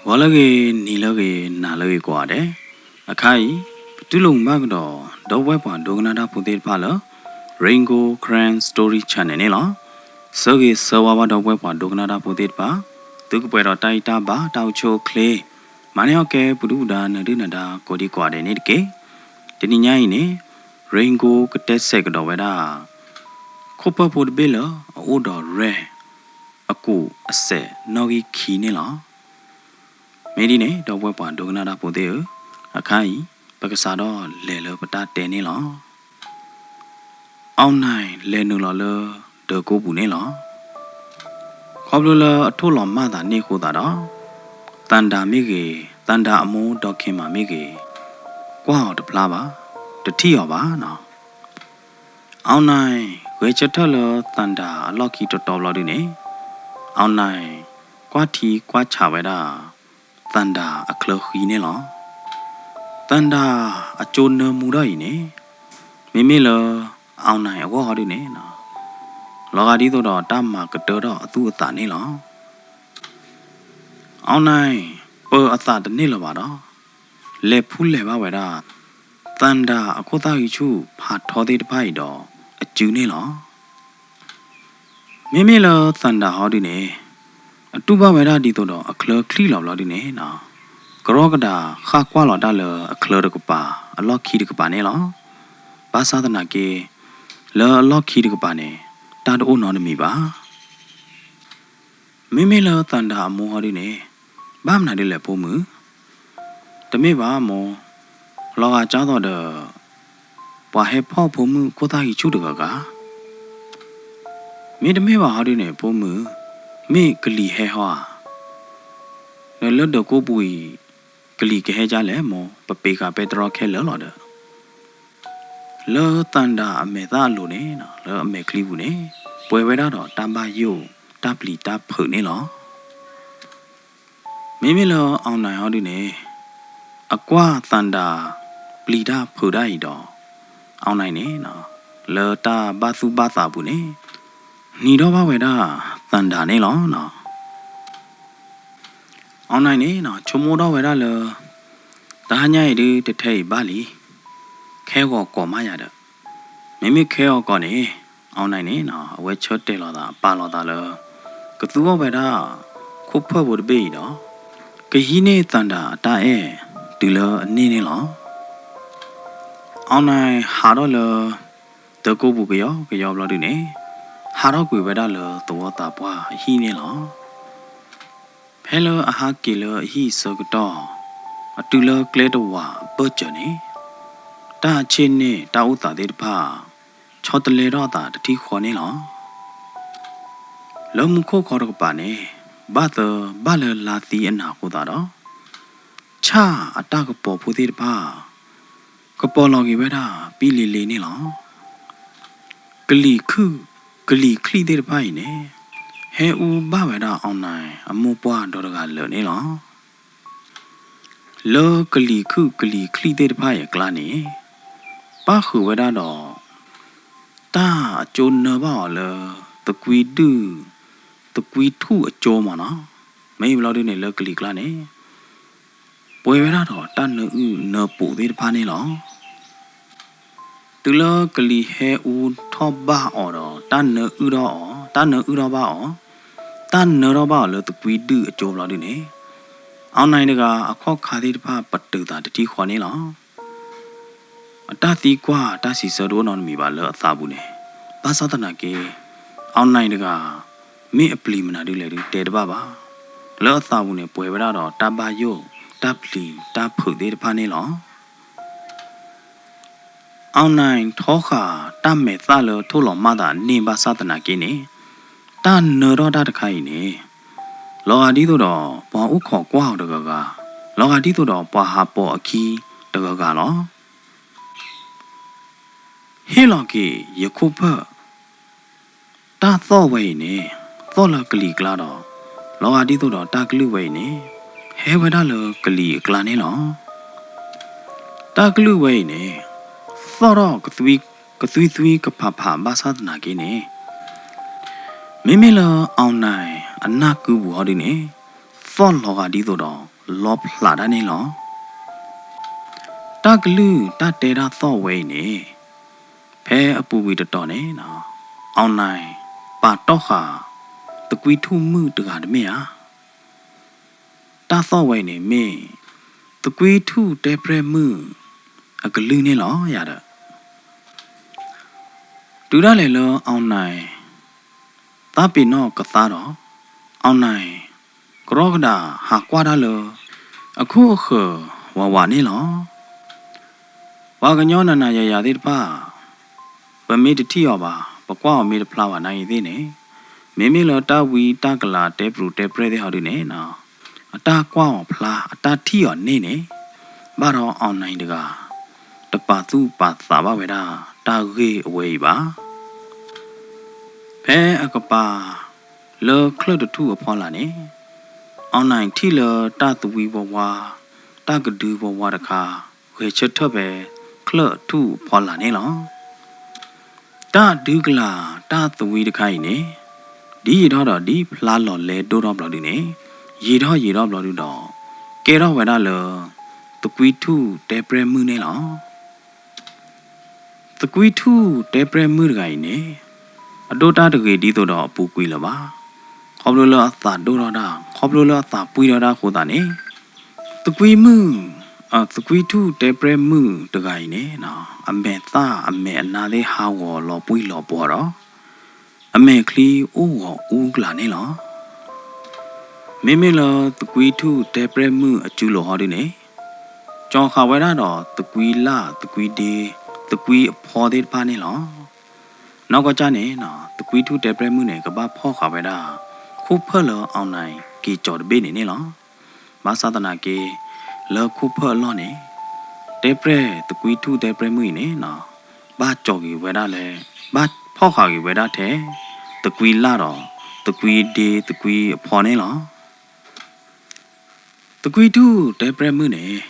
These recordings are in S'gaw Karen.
ဂီၤလၢအဂ့ၤ, နံၤလၢအဂ့ၤ, နၤလၢအဂ့ၤကိးဂၤဒဲး. အခါအံၤ ပတူၢ်လိာ်မုာ်ဘၣ်ကဒီး ဒီပုၢ်ဝဲၢ်ပှၤဒိကနၣ်တၢ်ဖိသ့ၣ်တဖၣ်လၢ Rain Gold Karen Story Channel န့ၣ်လီၤ. ဆၢဂ့ၤဆၢဝါဘၣ်ဒီပုၢ်ဝဲၢ်ပှၤဒိကနၣ်တၢ်ဖိသ့ၣ်တဖၣ်, သုကပှဲၤဒီးတၢ်အံၣ်တၢ်ဘၣ် တၢ်အိၣ်ဆူၣ်အိၣ်ချ့, မၤန့ၢ်အီၣ်ကဲ ပူၤဒုၣ်ပူၤဒါ နၢၤဒုၣ်နၢၤဒါ ကိးဒံကိးဂၤဒဲးန့ၣ်တက့ၢ်. တနံၤညါအံၤန့ၣ် Rain Gold ကတဲဆဲးကဒီးဝဲဒၣ် ခိၣ်ဖၢၣ်ဖိတဘ့ၣ်လၢအအိၣ်ဒီးရဲၣ် အကူးအစဲးနီၣ်ဂံၢ်ခံန့ၣ်လီၤ. မ့ၢ်ဒ်န့ၣ် ဒီပုၢ်ဝဲၢ်ပှၤဒိကနၣ်တၢ်ဖိသ့ၣ်ဧၢ, အခါအံၤ ပကစးထီၣ်လဲၤလၢပတၢ်တဲန့ၣ်လီၤ. အောင်နိုင်လဲၤနုာ်လီၤလၢဒၢးကိပူၤန့ၣ်လီၤ. ခီဖျိလၢအထိၣ်လီၤမၢ်သးန့ၢ်အဃိသတးဒီး သန္တာမ့ၢ်ဂ့ၤ, သန္တာအမိၢ်ဒီးခင်မၤမ့ၢ်ဂ့ၤ, ကွၢ်အီၤတဖျါဘၣ်, တထံၣ်အီၤဘၣ်နီၤ. အောင်နိုင် ဂဲၤဆၢထၢၣ်လၢသန္တာအလီၢ်ခံတီတီဘျီဒုန့ၣ်, အောင်နိုင် ကွၢ်ထံကွၢ်ဆးဝဲဒၣ် သန္တာအချၢဃံန့ၣ်လီၤ. သန္တာအကၠိနၢမူထီၣ်အံၤန့ၣ်, မ့မ့ၢ်လၢ အောင်နိုင် အဂီၢ်ဟီဒုန့ၣ်, လီၤဂာ်ဒ်သိးဒီးတၢ်မၤကတၢထီၣ်အသူၣ်အသးန့ၣ်လီၤ. အောင်နိုင် ပၢၤအသးတန့ၢ်လၢၤဘၣ်ဒီး လဲၤဖူလဲၤဘၣ်ဝဲဒၣ် သန္တာအခိၣ်သၣ်ဂံၢ်ဆူၣ်ဖးထီသ့ၣ်တဖၣ်အံၤဒီးအစုန့ၣ်လီၤ. မ့မ့ၢ်လၢသန္တာဟီဒုန့ၣ်, အတူၢ်ဘၣ်ဝဲဒၣ်ဒ်သိးဒီးအချၢချံလီၤဘျီဒုန့ၣ်, ကရီကဒးဃၣ်ကွၢ်လီၤတၢ်လၢအချၢတကပၤ အလီၢ်ခံတကပၤန့ၣ်လီၤ. ဘၣ်ဆၣ်သနာ်က့ လၢအလီၢ်ခံတကပၤန့ၣ် တၢ်တအိၣ်နီတမံၤဘၣ်. မ့မ့ၢ်လၢသန္တာအမိၢ်ဟီဒုန့ၣ်, ဘၣ်မနုၤဒ်လဲၣ်ဖိမုၣ်, တမ့ၢ်ဘၣ်မိၢ်, လီၤဂာ်ကၢ်သိးဒီး ပှၤဟဲဖီၣ်ဖိမုၣ်ခိၣ်သၣ်ဂံၢ်ဆူၣ်တဂၤဂၤ, မ့တမ့ၢ်ဘၣ်ဟီဒုန့ၣ် ဖိမုၣ်, မ့ၢ်ကလံၤဟဲဟီဧါ, ဒီးလၢဒၢးကိပူၤအံၤ ကလံၤကဟဲဒ်လဲၣ်မိၢ်, ပပ့ၤဃာ်ပဲတြီခဲလၢာ်လီၤဒီး လၢသန္တာအမဲာ်သၣ်အလိၤန့ၣ်, လၢအမဲာ်ချံပူၤန့ၣ်, ပှဲၤဝဲဒၣ်ဒီးတၢ်ဘၣ်ယိၣ်, တၢ်ပျံၤတၢ်ဖုးန့ၣ်လီၤ. မ့မ့ၢ်လၢအောင်နိုင်ဟီဒုန့ၣ်, အကွၢ်သန္တာပျံၤတၢ်ဖုးတၢ်အံၤဒီးအောင်နိုင်န့ၣ်, လၢတၢ်ဘၣ်သူၣ်ဘၣ်သးပူၤန့ၣ်, နံၤထီၣ်ဘၣ်ဝဲဒၣ်သန္တာန့ၣ်လီၤ. အောင်နိုင်န့ၣ် ဆိကမိၣ်ထီၣ်ဝဲဒၣ်လၢ တဟါညါအံၤဒုတထဲအံၤဘၣ်လံ, ခဲဂီၤကိးမးယၤဒီး, မ့မ့ၢ်ခဲဂီၤကိးန့ၣ်, အောင်နိုင်န့ၣ် အဝဲဆၢတဲာ်လီၤသး ပာ်လီၤသးလၢ ကသူအီၣ်ဝဲဒၣ် ခိၣ်ဖၢၣ်ဖိတဘ့ၣ်အံၤဒီး ကဟံးန့ၢ်သန္တာအတၢ်အဲၣ်တုၤလၢအန့ၢ်န့ၣ်လီၤ. အောင်နိုင်ဟးထီၣ်လၢ ဒၢးကိပူၤကယီကယီဘျီဒုန့ၣ်, ဟးထီၣ်ကွံာ်ဝဲဒၣ်လၢသဝီသးပှၢ်အဟံၣ်န့ၣ်လီၤ. ဖဲလၢအဟးက့ၤလၢအဟံၣ်အဆၢကတီၢ်, အတုၤလၢကျဲတဝာ်အဘၢၣ်စၢၤန့ၣ်, တၢ်ဆ့ၣ်န့ၣ်တၢ်အိၣ်သးသ့ၣ်တဖၣ် ဆီတလဲထီၣ်အသးတထံၣ်ဃီန့ၣ်လီၤ. လၢမူခိၣ်ခီတကပၤန့ၣ်, ဘၣ်သၢဘၣ်လၢလါသံအနၤအဃိသတးဒီး, ဆၣ်အတၢ်ကပီၤဖိသ့ၣ်တဖၣ် ကပီၤလီၤက့ၤဝဲဒၣ်ပံလ့လ့န့ၣ်လီၤ. ကလံၤခုၣ်ကလံၤချံၣ်သ့ၣ်တဖၣ်အံၤန့ၣ်, ဟဲအူဘၣ်ဝဲဒၣ်အောင်နိုင်အမိၢ်ပှၢ်ဒီတဂၤလၢာ်န့ၣ်လီၤ. လၢကလံၤခုၣ်ကလံၤချံၣ်သ့ၣ်တဖၣ်အံၤအကျါန့ၣ်, ပၣ်ဃုာ်ဝဲဒၣ်ဒီး တၢ်အကၠိနၢဘၣ်အီၤလၢ သကွံဒုၣ် သကွံထူၣ်အကၠိမ့ၢ်နီၤ, မ့ၢ်ဘျီဒုန့ၣ်လၢကလံၤကျါန့ၣ် ပှဲၤဝဲဒၣ်ဒီးတၢ်နၢအုၣ်နၢပူၤသ့ၣ်တဖၣ်န့ၣ်လီၤ. တုၤလၢကလံၤဟဲအူထီၣ်ဘၣ်အီၤဒီး တၢ်နၢအုၣ်ထီၣ်အီၤ, တၢ်နၢအုၣ်ထီၣ်ဘၣ်အီၤ, တၢ်နၢထီၣ်ဘၣ်အီၤလၢသကွံဒုၣ်အကၠိဘျီဒုန့ၣ်, အောင်နိုင်တဂၤအခီၣ်ခါသ့ၣ်တဖၣ်ပတုာ်သးတထံၣ်ဃီန့ၣ်လီၤ. အတၢ်သံကွၢ်တၢ်စံးဆၢတအိၣ်နီတမံၤဘၣ်လၢအသးပူၤန့ၣ်, ဘၣ်ဆၣ်သနာ်က့ အောင်နိုင်တဂၤ မ့ၢ်အပျံၤမနုၤဒ်လဲၣ်ဒုးတဲတဘၣ်ဘၣ်. လၢအသးပူၤန့ၣ် ပှဲၤဝဲဒၣ်ဒီးတၢ်ဘၣ်ယိၣ် တၢ်ပျံၤတၢ်ဖုးသ့ၣ်တဖၣ်န့ၣ်လီၤ. အောင်နိုင်ထီဃာ်တၢ်မဲာ်သၣ်လၢထိၣ်လီၤမၢ်သးန့ၢ်ဘၣ်ဆၣ်သနာ်က့န့ၣ်, တၢ်နၢထီၣ်တၢ်တခါအံၤန့ၣ်, လီၤဂာ်ဒ်သိးဒီးပှၤအိၣ်ခိးကွၢ်အီၤတဂၤဂၤ, လီၤဂာ်ဒ်သိးဒီးပှၤဟးပိာ်အခံတဂၤဂၤလီၤ. ဟ့ၣ်လီၤက့ၤယခိၣ်ဖၢၣ် တၢ်သီၣ်ဝဲအံၤန့ၣ်, သီၣ်လၢကလံၤအကျါဒီး, လီၤဂာ်ဒ်သိးဒီးတၢ်ကလုၢ်ဝဲအံၤန့ၣ်, ဟဲဝဲဒၣ်လၢကလံၤအကျါန့ၣ်လီၤ. တၢ်ကလုၢ်ဝဲအံၤန့ၣ်, သီၣ်ထီၣ်ကသွံသွံကဖးဖးဘၣ်ဆၣ်သနာ်က့န့ၣ်, မ့မ့ၢ်လၢအောင်နိုင်အနၢ်ကုပူၤဟီဒုန့ၣ်, သီၣ်လီၤဂာ်ဒ်သိးဒီး လီဖျးတၢ်န့ၣ်လီၤ. တၢ်ကလုၢ်တၢ်တဲတၢ်သီၣ်ဝဲအံၤန့ၣ် ဖဲအပူၤကွံာ်တတီၤန့ၣ် အီၣ်နၢၣ်ပာ်တီၢ်ဃာ် သကွံထူၣ်မုၣ်တဂၤတမ့ၢ်ဧါ. တၢ်သီၣ်ဝဲအံၤန့ၣ်မ့ၢ် သကွံထူၣ်တဲပြဲၢ်မုၣ်အကလုၢ်န့ၣ်လီၤ. ယၤဒီး တုၤဒၣ်လဲာ်လၢအီၣ်နၢၣ် သးပ့ၤနီၣ်ကသါဒီး အီၣ်နၢၣ် ကရီကဒၣ်ဟးကွၢ်တၢ်လၢ အခိၣ်အဃၢၤဝးဝးန့ၣ်လီၤ. ပှၤကညီနၤနၤယၤယၤသ့ၣ်တဖၣ် ပမ့ၢ်တထံၣ်အီၤဘၣ် ပကွၢ်အီၤမ့ၢ်တဖျါဘၣ်နာ်ဂ့ၤသ့ၣ်န့ၣ်, မ့မ့ၢ်လၢတၢ်ဝံတၢ်ကလၤတဲပြူၤတဲပြဲၢ်သ့ၣ်ဟီဒုန့ၣ် အတၢ်ကွၢ်အီၤဖျါ အတၢ်ထံၣ်အီၤန့ၢ်န့ၣ် ဘၣ်ဒီးအီၣ်နၢၣ်တဂၤ တပာ်သူၣ်ပာ်သးဘၣ်ဝဲဒၣ်တၢ်ဂ့ၢ်အဝဲအံၤဘၣ်. ဖဲအကပၤလၢချၢၣ်တထူၣ်အဖီလာ်န့ၣ် အီၣ်နၢၣ်ထံၣ်လၢတၢ်သဝံဝါဝါ တၢ်ကဒုဝါဝါတခါ ဂဲၤဆၢထၢၣ်ဖဲချၢၣ်ထူၣ်အဖီလာ်န့ၣ်လီၤ. တၢ်ဒုကလၤတၢ်သဝံတခါအံၤန့ၣ် ဒ်ယံာ်ထီၣ်ဒီးဒ်ဖျါလီၤလဲဒိၣ်ထီၣ်ဘျီဒုန့ၣ် ယံာ်ထီၣ်ယံာ်ထီၣ်ဘျီဒုဒီး ကဲထီၣ်ဝဲဒၣ်လၢ သကွံထူၣ်တဲပြဲၢ်မုၣ်န့ၣ်လီၤ. သကွံထူၣ်တဲပြဲၢ်မုၣ်တဂၤအံၤန့ၣ် အဒိၣ်တၢ်တဂ့ၤဒ်သိးဒီးအပူၤကွံာ်လၢၤဘၣ်. ခီဖျိလၢအသးဒိၣ်ထီၣ်တၢ် ခီဖျိလၢအသးပှံၢ်ထီၣ်တၢ်အဃိသတးန့ၣ် သကွံမုၣ် သကွံထူၣ်တဲပြဲၢ်မုၣ်တဂၤအံၤန့ၣ် အမဲာ်သၣ်အမဲာ်အနါသ့ၣ်ဟးဂီၤလီၤပှံၢ်လီၤပှီၤဒီး အမဲာ်ချံအိၣ်ဂီၤအူကလာ်န့ၣ်လီၤ. မ့မ့ၢ်လၢသကွံထူၣ်တဲပြဲၢ်မုၣ်အစုလိၤဟီဒုန့ၣ် ကၠီၤဃာ်ဝဲဒၣ်ဒီးသကွံလၢ် သကွံဒ့ သကွံအဖီသ့ၣ်တဖၣ်န့ၣ်လီၤ. နီၢ်ကီၢ်ကၢ်န့ၣ် သကွံထူၣ်တဲပြဲၢ်မုၣ်န့ၣ် ကဘၣ်ဖီၣ်ဃာ်ဝဲဒၣ် ခိၣ်ဖၢၣ်လၢအီၣ်နၢၣ်က့ၤကၠီၤတဘ့ၣ်န့ၣ်န့ၣ်လီၤ. ဘၣ်ဆၣ်သနာ်က့ လၢခိၣ်ဖၢၣ်အလီၢ်န့ၣ် တဲပြဲၢ်သကွံထူၣ်တဲပြဲၢ်မုၣ်အံၤန့ၣ် ဘၣ်ကၠီၤက့ၤဝဲဒၣ်လၢ ဘၣ်ဖီၣ်ဃာ်က့ၤဝဲဒၣ်ထဲ သကွံလၢ်ဒီး သကွံဒ့ သကွံအဖီန့ၣ်လီၤ. သကွံထူၣ်တဲပြဲၢ်မုၣ်န့ၣ်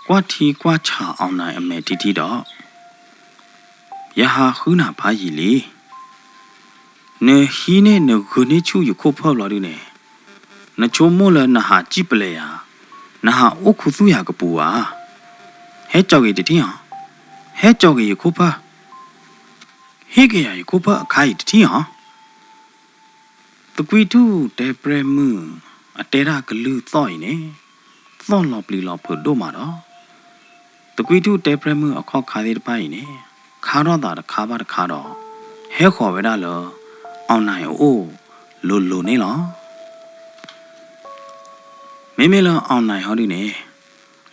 ကွၢ်ထံကွၢ်ဆးအီၣ်နၢၣ်အမဲာ်ထံထံဒီး ယဟးဃုနၤဖးယံာ်လံ. နဟံးန့ၢ်နဂုာ်န့ၢ်ဆူၣ်ယခိၣ်ဖၢၣ်ဘျီဒုန့ၣ် နဆိကမိၣ်လၢနဟးစံၣ်ပလဲၤယၤ, နဟးအိၣ်ခူသူၣ်ယၤကပူၤဧါ. ဟဲကၠီၤက့ၤတထံၣ်အီၤ, ဟဲကၠီၤက့ၤယခိၣ်ဖၢၣ်, ဟ့ၣ်က့ၤယၤယခိၣ်ဖၢၣ်အခါအံၤတထံၣ်အီၤ. သကွံထူၣ်တဲပြဲၢ်မုၣ် အတဲတၢ်ကလုၢ်သီၣ်အံၤန့ၣ် သီၣ်လီၤပျံၤလီၤဖုးဒိၣ်မးဒီး သကွံထူၣ်တဲပြဲၢ်မုၣ်အခီၣ်ခါသ့ၣ်တဖၣ်အံၤန့ၣ် ခါထီၣ်သးတခါဘၣ်တခါဒီး ဟဲဃီၤဝဲဒၣ်လၢ အီၣ်နၢၣ်အအိၣ်လိၤလိၤန့ၣ်လီၤ. မ့မ့ၢ်လၢအီၣ်နၢၣ်ဟီဒုန့ၣ်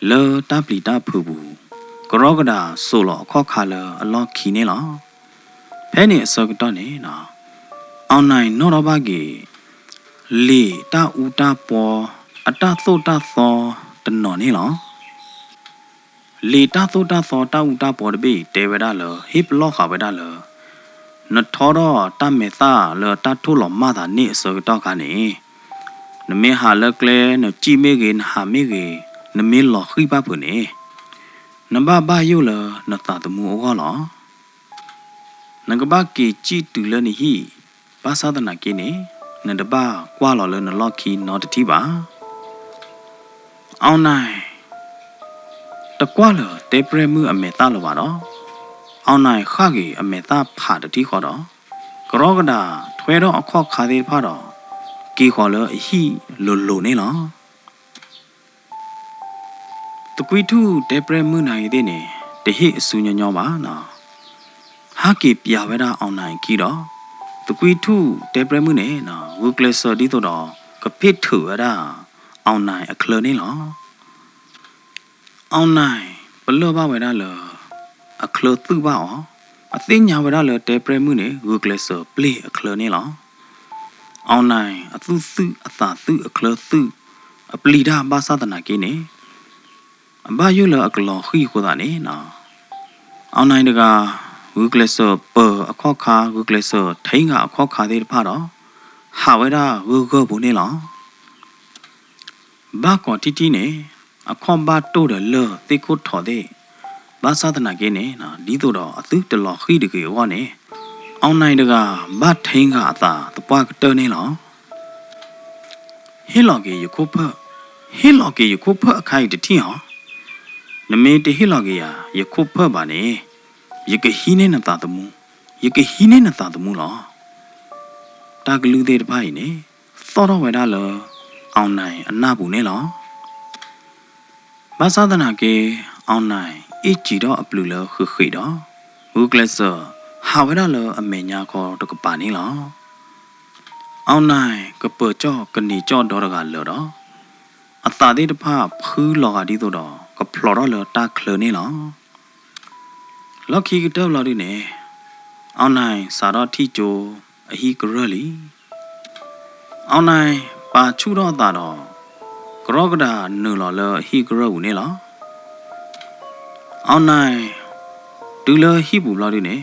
လၢတၢ်ပျံၤတၢ်ဖုးပူၤ ကရီကဒၣ်စိာ်လီၤအခီၣ်ခါလၢအလီၢ်ခံန့ၣ်လီၤ. ဖဲန့ၣ်အဆၢကတီၢ်န့ၣ် အီၣ်နၢၣ်နီၣ်ထီၣ်ဘၣ်က့ၤ လံာ်တၢ်အူတၢ်ပီ အတၢ်သိၣ်တၢ်သီတနီၤန့ၣ်လီၤ. လံာ်တၢ်သိၣ်တၢ်သီတၢ်အူတၢ်ပီတဘ့ၣ်အံၤတဲဝဲဒၣ်လၢ ဟ့ၣ်ပလီၢ်ဃာ်ဝဲဒၣ်လၢ နထီထီၣ်တၢ်မဲာ်သၣ်လၢတၢ်ထိၣ်လီၤမၢ်သးန့ၣ်အဆၢကတီၢ်ခါန့ၣ် နမ့ၢ်ဟးလၢကျဲ နစံၣ်မ့ၢ်ဂ့ၤ နဟးမ့ၢ်ဂ့ၤ နမ့ၢ်လီၤဃံၣ်ဘၣ်ဖုးန့ၣ် နဘၣ်ဘၣ်ယိၣ်လၢနသးသမူအဂီၢ်လီၤ. နကဘၣ်က့ၤစံၣ်တုၤလၢနဟံၣ် ဘၣ်ဆၣ်သနာ်က့န့ၣ် နတဘၣ်ကွၢ်လီၤလၢနလီၢ်ခံနီတထံၣ်ဘၣ်. အီၣ်နၢၣ် တကွၢ်လၢၤတဲပြဲၢ်မုၣ်အမဲာ်သၣ်လၢၤဘၣ်ဒီး အီၣ်နၢၣ်ဃၣ်က့ၤအမဲာ်သၣ်ဖးတထံၣ်ဃီဒီး ကရီကဒၣ်ထွဲထီၣ်အခီၣ်ခါသ့ၣ်တဖၣ်ဒီး က့ၤဃီၤလၢအဟံၣ်လိၤလိၤန့ၣ်လီၤ. သကွံထူၣ်တဲပြဲၢ်မုၣ်နာ်ဂ့ၤသ့ၣ်န့ၣ် တဟ့ၣ်အစုညီညီဘၣ်နီၤ. ဟးက့ၤပျးဝဲဒၣ်အီၣ်နၢၣ်အခံဒီး သကွံထူၣ်တဲပြဲၢ်မုၣ်န့ၣ် ဂုာ်ကျဲးစၢးဒ်သိးဒီး ကဖ့ၣ်ထုးဝဲဒၣ် အီၣ်နၢၣ်အချၢန့ၣ်လီၤ. အီၣ်နၢၣ်ပလၢၢ်ဘၣ်ဝဲဒၣ်လၢ အချၢသုၣ်ဘၣ်အီၤ, အသ့ၣ်ညါဝဲဒၣ်လၢတဲပြဲၢ်မုၣ်န့ၣ် ဂုာ်ကျဲးစၢးပျ့ၢ်အချၢန့ၣ်လီၤ. အီၣ်နၢၣ်အသူၣ်သုၣ်အသးသုၣ်အချၢသုၣ် အပျံၤတၢ်ဘၣ်ဆၣ်သနာ်က့န့ၣ် အဘၣ်ယိၣ်လၢအကလီၤဃံၣ်အဃိသတးန့ၣ် အီၣ်နၢၣ်တဂၤ ဂုာ်ကျဲးစၢးပၢၤအခီၣ်ခါ ဂုာ်ကျဲးစၢးထံဂၤအခီၣ်ခါသ့ၣ်တဖၣ်ဒီး ဟးဝဲဒၣ်ဂၢၢ်ဂၢၢ်ဖိန့ၣ်လီၤ. ဘၣ်ကိးထံထံန့ၣ် အခီၣ်ဘၣ်တိၢ်ဒီးလၢၢ်သ့ၣ်ခိၣ်ထိးသ့ၣ်, ဘၣ်ဆၣ်သနာ်က့န့ၣ် ဒ်သိးဒီးအသုတလီၤဃံၣ်တဂ့ၤအဂီၢ်န့ၣ် အီၣ်နၢၣ်တဂၤ ဘၣ်ထံဂၤအသးသပှၢ်ကတၢၢ်န့ၣ်လီၤ. ဟ့ၣ်လီၤက့ၤယခိၣ်ဖၢၣ် ဟ့ၣ်လီၤက့ၤယခိၣ်ဖၢၣ်အခါအံၤတထံၣ်ဧါ. နမ့ၢ်တဟ့ၣ်လီၤက့ၤယၤ ယခိၣ်ဖၢၣ်ဘၣ်န့ၣ် ယကဟံးန့ၢ်နသးသမူ, ယကဟံးန့ၢ်နသးသမူလီၤ. တၢ်ကလုၢ်သ့ၣ်တဖၣ်အံၤန့ၣ် သီၣ်ထီၣ်ဝဲဒၣ်လၢ အောင်နိုင် အနၢ်ပူၤန့ၣ်လီၤ. ဘၣ်ဆၣ်သနာ်က့ အောင်နိုင် အ့ၣ်စံးထီၣ်အပျုၤလၢဃ့းဃ့းဒီး ဂုာ်ကျဲးစၢးဟးဝဲဒၣ်လၢအမဲာ်ညါခီတကပၤန့ၣ်လီၤ. အောင်နိုင် ကပၢၤကၠီၣ်ကန့ၢ်ကၠီၣ်ဒီတဂၤလၢာ်ဒီး အသးသ့ၣ်တဖၣ်ဖုလီၤဂာ်ဒ်သိးဒီး ကဖျိးထီၣ်လၢတၢ်ချၢန့ၣ်လီၤ. လီၢ်ခံကတၢၢ်ဘျီဒုန့ၣ် အောင်နိုင် စးထီၣ်ထံၣ်ကၠိအဟံၣ်ကရၢၢ်လံ. အောင်နိုင် ပာ်ဆူၣ်ထီၣ်အသးဒီး ကရီကဒးနုာ်လီၤလၢအဟံၣ်ကရၢၢ်ပူၤန့ၣ်လီၤ. အောင်နိုင် တုၤလၢဟံၣ်ပူၤဘျီဒုန့ၣ်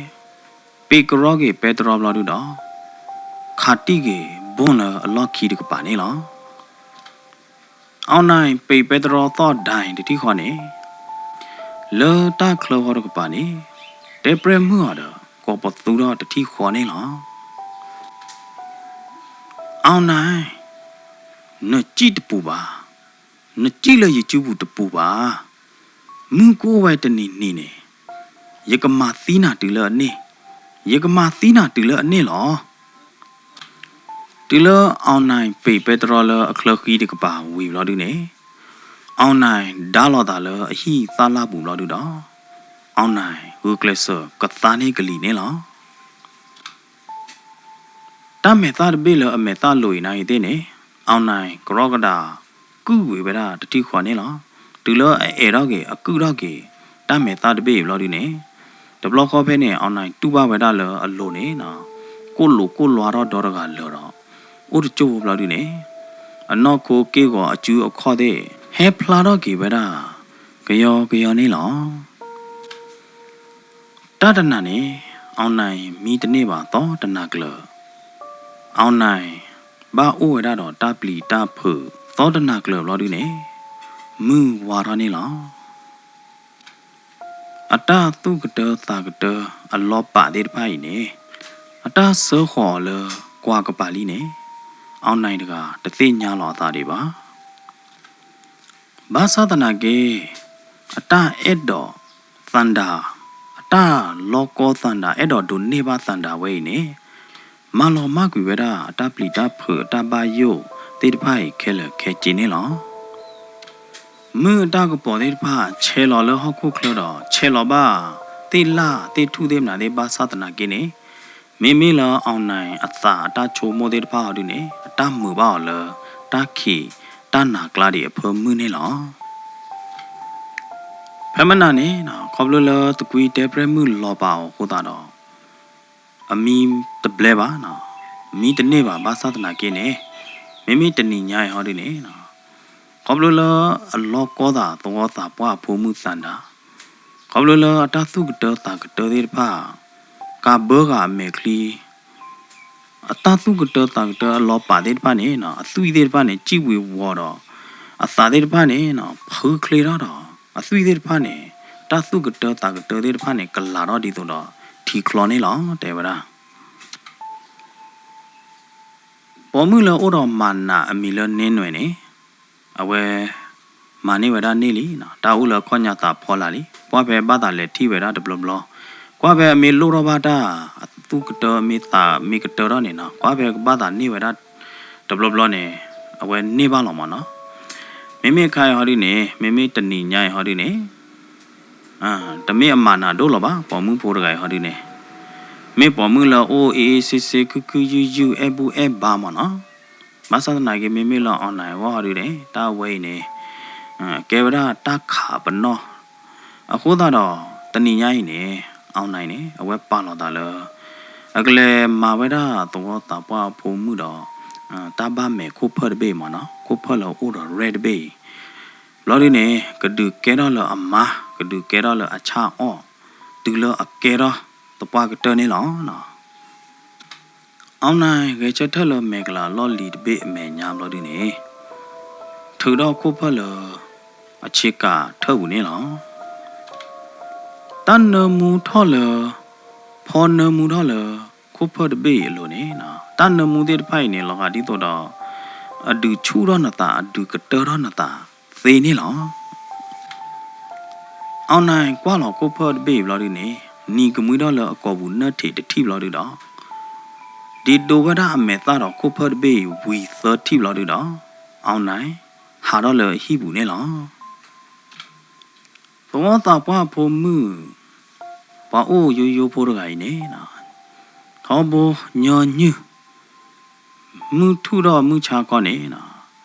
ပ့းကရီက့ၤပဲတြီဘျီဒုဒီး ခးတံၢ်က့ၤဘိၣ်လၢအလီၢ်ခံတကပၤန့ၣ်လီၤ. အောင်နိုင် ပ့းပဲတြီသီၣ်ဒၣ်တထံၣ်ဃီန့ၣ် လၢတၢ်ချၢဃီတကပၤန့ၣ် တဲပြဲၢ်မုၣ်အီၤဒီး ကိးပသူထီၣ်တထံၣ်ဃီန့ၣ်လီၤ. အောင်နိုင် နစံၣ်တပူၤဘၣ်, နစံၣ်လၢယစုပူၤတပူၤဘၣ်. မုၢ်ကအိၣ်ဝဲတနံၤနံၤန့ၣ် ယကမၤသံနၤတုၤလၢအန့ၣ်, ယကမၤသံနၤတုၤလၢအန့ၣ်လီၤ. တုၤလၢ အောင်နိုင် ပ့းပဲတြီလၢအချၢဃံတကပၤဝံၤဘျီဒုန့ၣ် အောင်နိုင် ဒါလီၤသးလၢအဟံၣ်သၣ်လၢ်ပူၤဘျီဒုဒီး အောင်နိုင် ဂုာ်ကျဲးစၢးကသါန့ၢ်ကလံၤန့ၣ်လီၤ. တၢ်မဲာ်သၣ်တဘ့ၣ်လၢအမဲာ်သၣ်လိၤအံၤနၤအံၤသ့ၣ်န့ၣ် အောင်နိုင် ကရီကဒးကုၢ်ဝံၤဝဲဒၣ်တထံၣ်ဃီန့ၣ်လီၤ. တုၤလၢအအဲၣ်ထီၣ်က့ၤ အကုၢ်ထီၣ်က့ၤ တၢ်မဲာ်သၣ်တဘ့ၣ်အံၤဘျီဒုန့ၣ် တဘျီဃီဖဲန့ၣ် အောင်နိုင် တူၢ်ဘၣ်ဝဲဒၣ်လၢအလိၤန့ၣ် ကိၣ်လိာ်ကိၣ်လွါထီၣ်ဒီတဂၤလၢာ်ဒီး အိၣ်တကၠိၢ်ဖိဘျီဒုန့ၣ် အနီၢ်ခိက့ၢ်ဂီၤအစုအခီၣ်သ့ၣ် ဟဲဖျါထီၣ်က့ၤဝဲဒၣ် ကယီကယီန့ၣ်လီၤ. တၢ်တနၤန့ၣ် အောင်နိုင် မံတန့ၢ်ဘၣ်သီတနၤကျၢၤ, အောင်နိုင် ဘၣ်အိၣ်ဝဲဒၣ်ဒီးတၢ်ပျံၤတၢ်ဖုးသီတနၤကျၢၤဘျီဒုန့ၣ် မုၢ်ဝါထီၣ်န့ၣ်လီၤ. အတၢ်သူၣ်ကတၢသးကတၢအလီၤပာ်သ့ၣ်တဖၣ်အံၤန့ၣ် အတၢ်စၢဃီၤအီၤလၢကွၢ်ကပၤလံန့ၣ် အောင်နိုင် တဂၤတသ့ၣ်ညါလီၤအသးဒံးဘၣ်. ဘၣ်ဆၣ်သနာ်က့ အတၢ်အဲၣ်ဒိးသန္တာ, အတၢ်လီၤကီသန္တာ အဲၣ်ဒိးဒိးန့ၢ်ဘၣ်သန္တာဝဲအံၤန့ၣ် မၤလီၤမၢ်ကွံာ်ဝဲဒၣ်အတၢ်ပျံၤတၢ်ဖုးအတၢ်ဘၣ်ယိၣ်သ့ၣ်တဖၣ်အံၤခဲလၢာ်ခဲဆ့န့ၣ်လီၤ. မုၢ်အတၢ်ကပီၤသ့ၣ်တဖၣ် ဆဲးလီၤလၢဟီၣ်ခိၣ်ချၢဒီး ဆဲးလီၤဘၣ်သ့ၣ်လၣ်သ့ၣ်ထူၣ်သ့ၣ်မနုၤသ့ၣ်ဘၣ်ဆၣ်သနာ်က့န့ၣ် မ့မ့ၢ်လၢ အောင်နိုင် အသးအတၢ်ဆိကမိၣ်သ့ၣ်တဖၣ်ဟီဒုန့ၣ် အတၢ်မုာ်ဘၣ်အီၤလၢ တၢ်ခံးတၢ်နၤကျါဒံးအဖၢမုၢ်န့ၣ်လီၤ. ဖဲမနၤန့ၣ် ခီဖျိလၢသကွံတဲပြဲၢ်မုၣ်လီၤပာ်အီၤအဃိသတးဒီး အမံတဘျဲဘၣ်, မံတန့ၢ်ဘၣ်ဘၣ်ဆၣ်သနာ်က့န့ၣ် မ့မ့ၢ်တနံၤညါအံၤဟီဒုန့ၣ် ခီဖျိလၢအလီၤကီသးသဝီသးပှၢ်အဖိမုၣ်သန္တာ, ခီဖျိလၢအတၢ်သူၣ်ကတၢသးကတၢသ့ၣ်တဖၣ် ကးဘၢဃာ်အမဲာ်ချံ အတၢ်သူၣ်ကတၢသးကတၢအလီၤပာ်သ့ၣ်တဖၣ်န့ၣ် အသွံၣ်သ့ၣ်တဖၣ်န့ၣ် စံၣ်ဝံၤဝီၤဒီး အသးသ့ၣ်တဖၣ်န့ၣ် ဖုချ့ထီၣ်ဒီး အသွံၣ်သ့ၣ်တဖၣ်န့ၣ် တၢ်သူၣ်ကတၢသးကတၢသ့ၣ်တဖၣ်န့ၣ် ကလာ်ထီၣ်ဒ်သိးဒီးထံချီန့ၣ်လီၤ တဲဝဲဒၣ်. ပိာ်မုၣ်လၢအိၣ်ဒီးမၤနးအမံၤလၢန့နွဲၣ်န့ၣ် အဝဲမၤန့ၢ်ဝဲဒၣ်န့ၢ်လံ, တၢ်အိၣ်လၢအခီၣ်ညါသးဖီလာ်လံ, ကွၢ်ဖဲဘၣ်သးလဲၤထံၣ်ဝဲဒၣ်တဘျီဘျီ, ကွၢ်ဖဲအမ့ၢ်လိၣ်ထီၣ်ဘၣ်တၢ် အသူၣ်ကတၢမ့ၢ်သးမ့ၢ်ကတၢထီၣ်န့ၣ်နီၤ ကွၢ်ဖဲကဘၣ်သးန့ၢ်ဝဲဒၣ်တဘျီဘျီန့ၣ် အဝဲန့ၢ်ဘၣ်လီၤမးနီၤ. မ့မ့ၢ်အခါအံၤဟီဒုန့ၣ် မ့မ့ၢ်တနံၤညါအံၤဟီဒုန့ၣ် တမ့ၢ်အမၤနးဒိၣ်လီၤဘၣ် ပိာ်မုၣ်ဖိတဂၤအံၤဟီဒုန့ၣ်, မ့ၢ်ပိာ်မုၣ်လၢအိၣ်အ့ၣ်အ့ၣ်စ့စ့ ခုၣ်ခုၣ်ယုၢ်ယုၢ် အဲၣ်ဘူၣ်အဲၣ်ဘါမးနီၤ. ဘၣ်ဆၣ်သနာ်က့ မ့မ့ၢ်လၢ အောင်နိုင် အဂီၢ်ဟီဒုန့ၣ် တၢ်ဝဲအံၤန့ၣ် ကဲဝဲဒၣ်တၢ်ခးပနီၣ်. အဃိသတးဒီး တနံၤညါအံၤန့ၣ် အောင်နိုင် န့ၣ် အဝဲပာ်လီၤသးလၢ အကလဲၤမၤဝဲဒၣ်သဝီသးပှၢ်အဖိမုၣ်ဒီး တၢ်ဘၣ်မဲာ်ခိၣ်ဖၢၣ်တဘ့ၣ်အံၤမးနီၤ, ခိၣ်ဖၢၣ်လၢအအိၣ်ဒီးရဲၣ်တဘ့ၣ်အံၤ ဘျီဒုန့ၣ် ကဒုးကဲထီၣ်လၢအမါ, ကဒုးကဲထီၣ်လၢအဆၣ်အီၣ်, တုၤလၢအကဲထီၣ်သပှၢ်ကတၢၢ်န့ၣ်လီၤ. အောင်နိုင် ဂဲၤဆၢထၢၣ်လၢမဲာ်ကလၤလီၢ်လံၤတဘ့ၣ်အမဲာ်ညါဘျီဒုန့ၣ် ထုးထီၣ်ခိၣ်ဖၢၣ်လၢအဆ့ကၤထၢၣ်ပူၤန့ၣ်လီၤ. တၢ်နၢမူထီၣ်လၢ ဖီနၢမူထီၣ်လၢ ခိၣ်ဖၢၣ်တဘ့ၣ်အံၤအလိၤန့ၣ် တၢ်နၢမူသ့ၣ်တဖၣ်အံၤန့ၣ် လီၤဂာ်ဒ်သိးဒီး အဒုးဆူၣ်ထီၣ်နသး အဒုးကတၢၢ်ထီၣ်နသးသ့န့ၣ်လီၤ. အောင်နိုင်ကွၢ်လီၤခိၣ်ဖၢၣ်တဘ့ၣ်အံၤဘျီဒုန့ၣ် နံၤကမှံထီၣ်လၢအကိာ်ပူၤနၢၢ်ထံးတထံၣ်ဘျီဒုဒီး ဒ်ဒိဝဲဒၣ်အမဲာ်သၣ်ဒီးခိၣ်ဖၢၣ်တဘ့ၣ်အံၤဝံၤသၢထံၣ်ဘျီဒုဒီး အောင်နိုင်ဟးထီၣ်လၢအဟံၣ်ပူၤန့ၣ်လီၤ. သဝီသးပှၢ်ဖိမုၣ် ပှၤအိၣ်ယိယိဖိတဂၤအံၤန့ၣ် ထီဘိညီနုၢ် မုၢ်ထူၣ်ထီၣ်မုၢ်ဆါခီန့ၣ်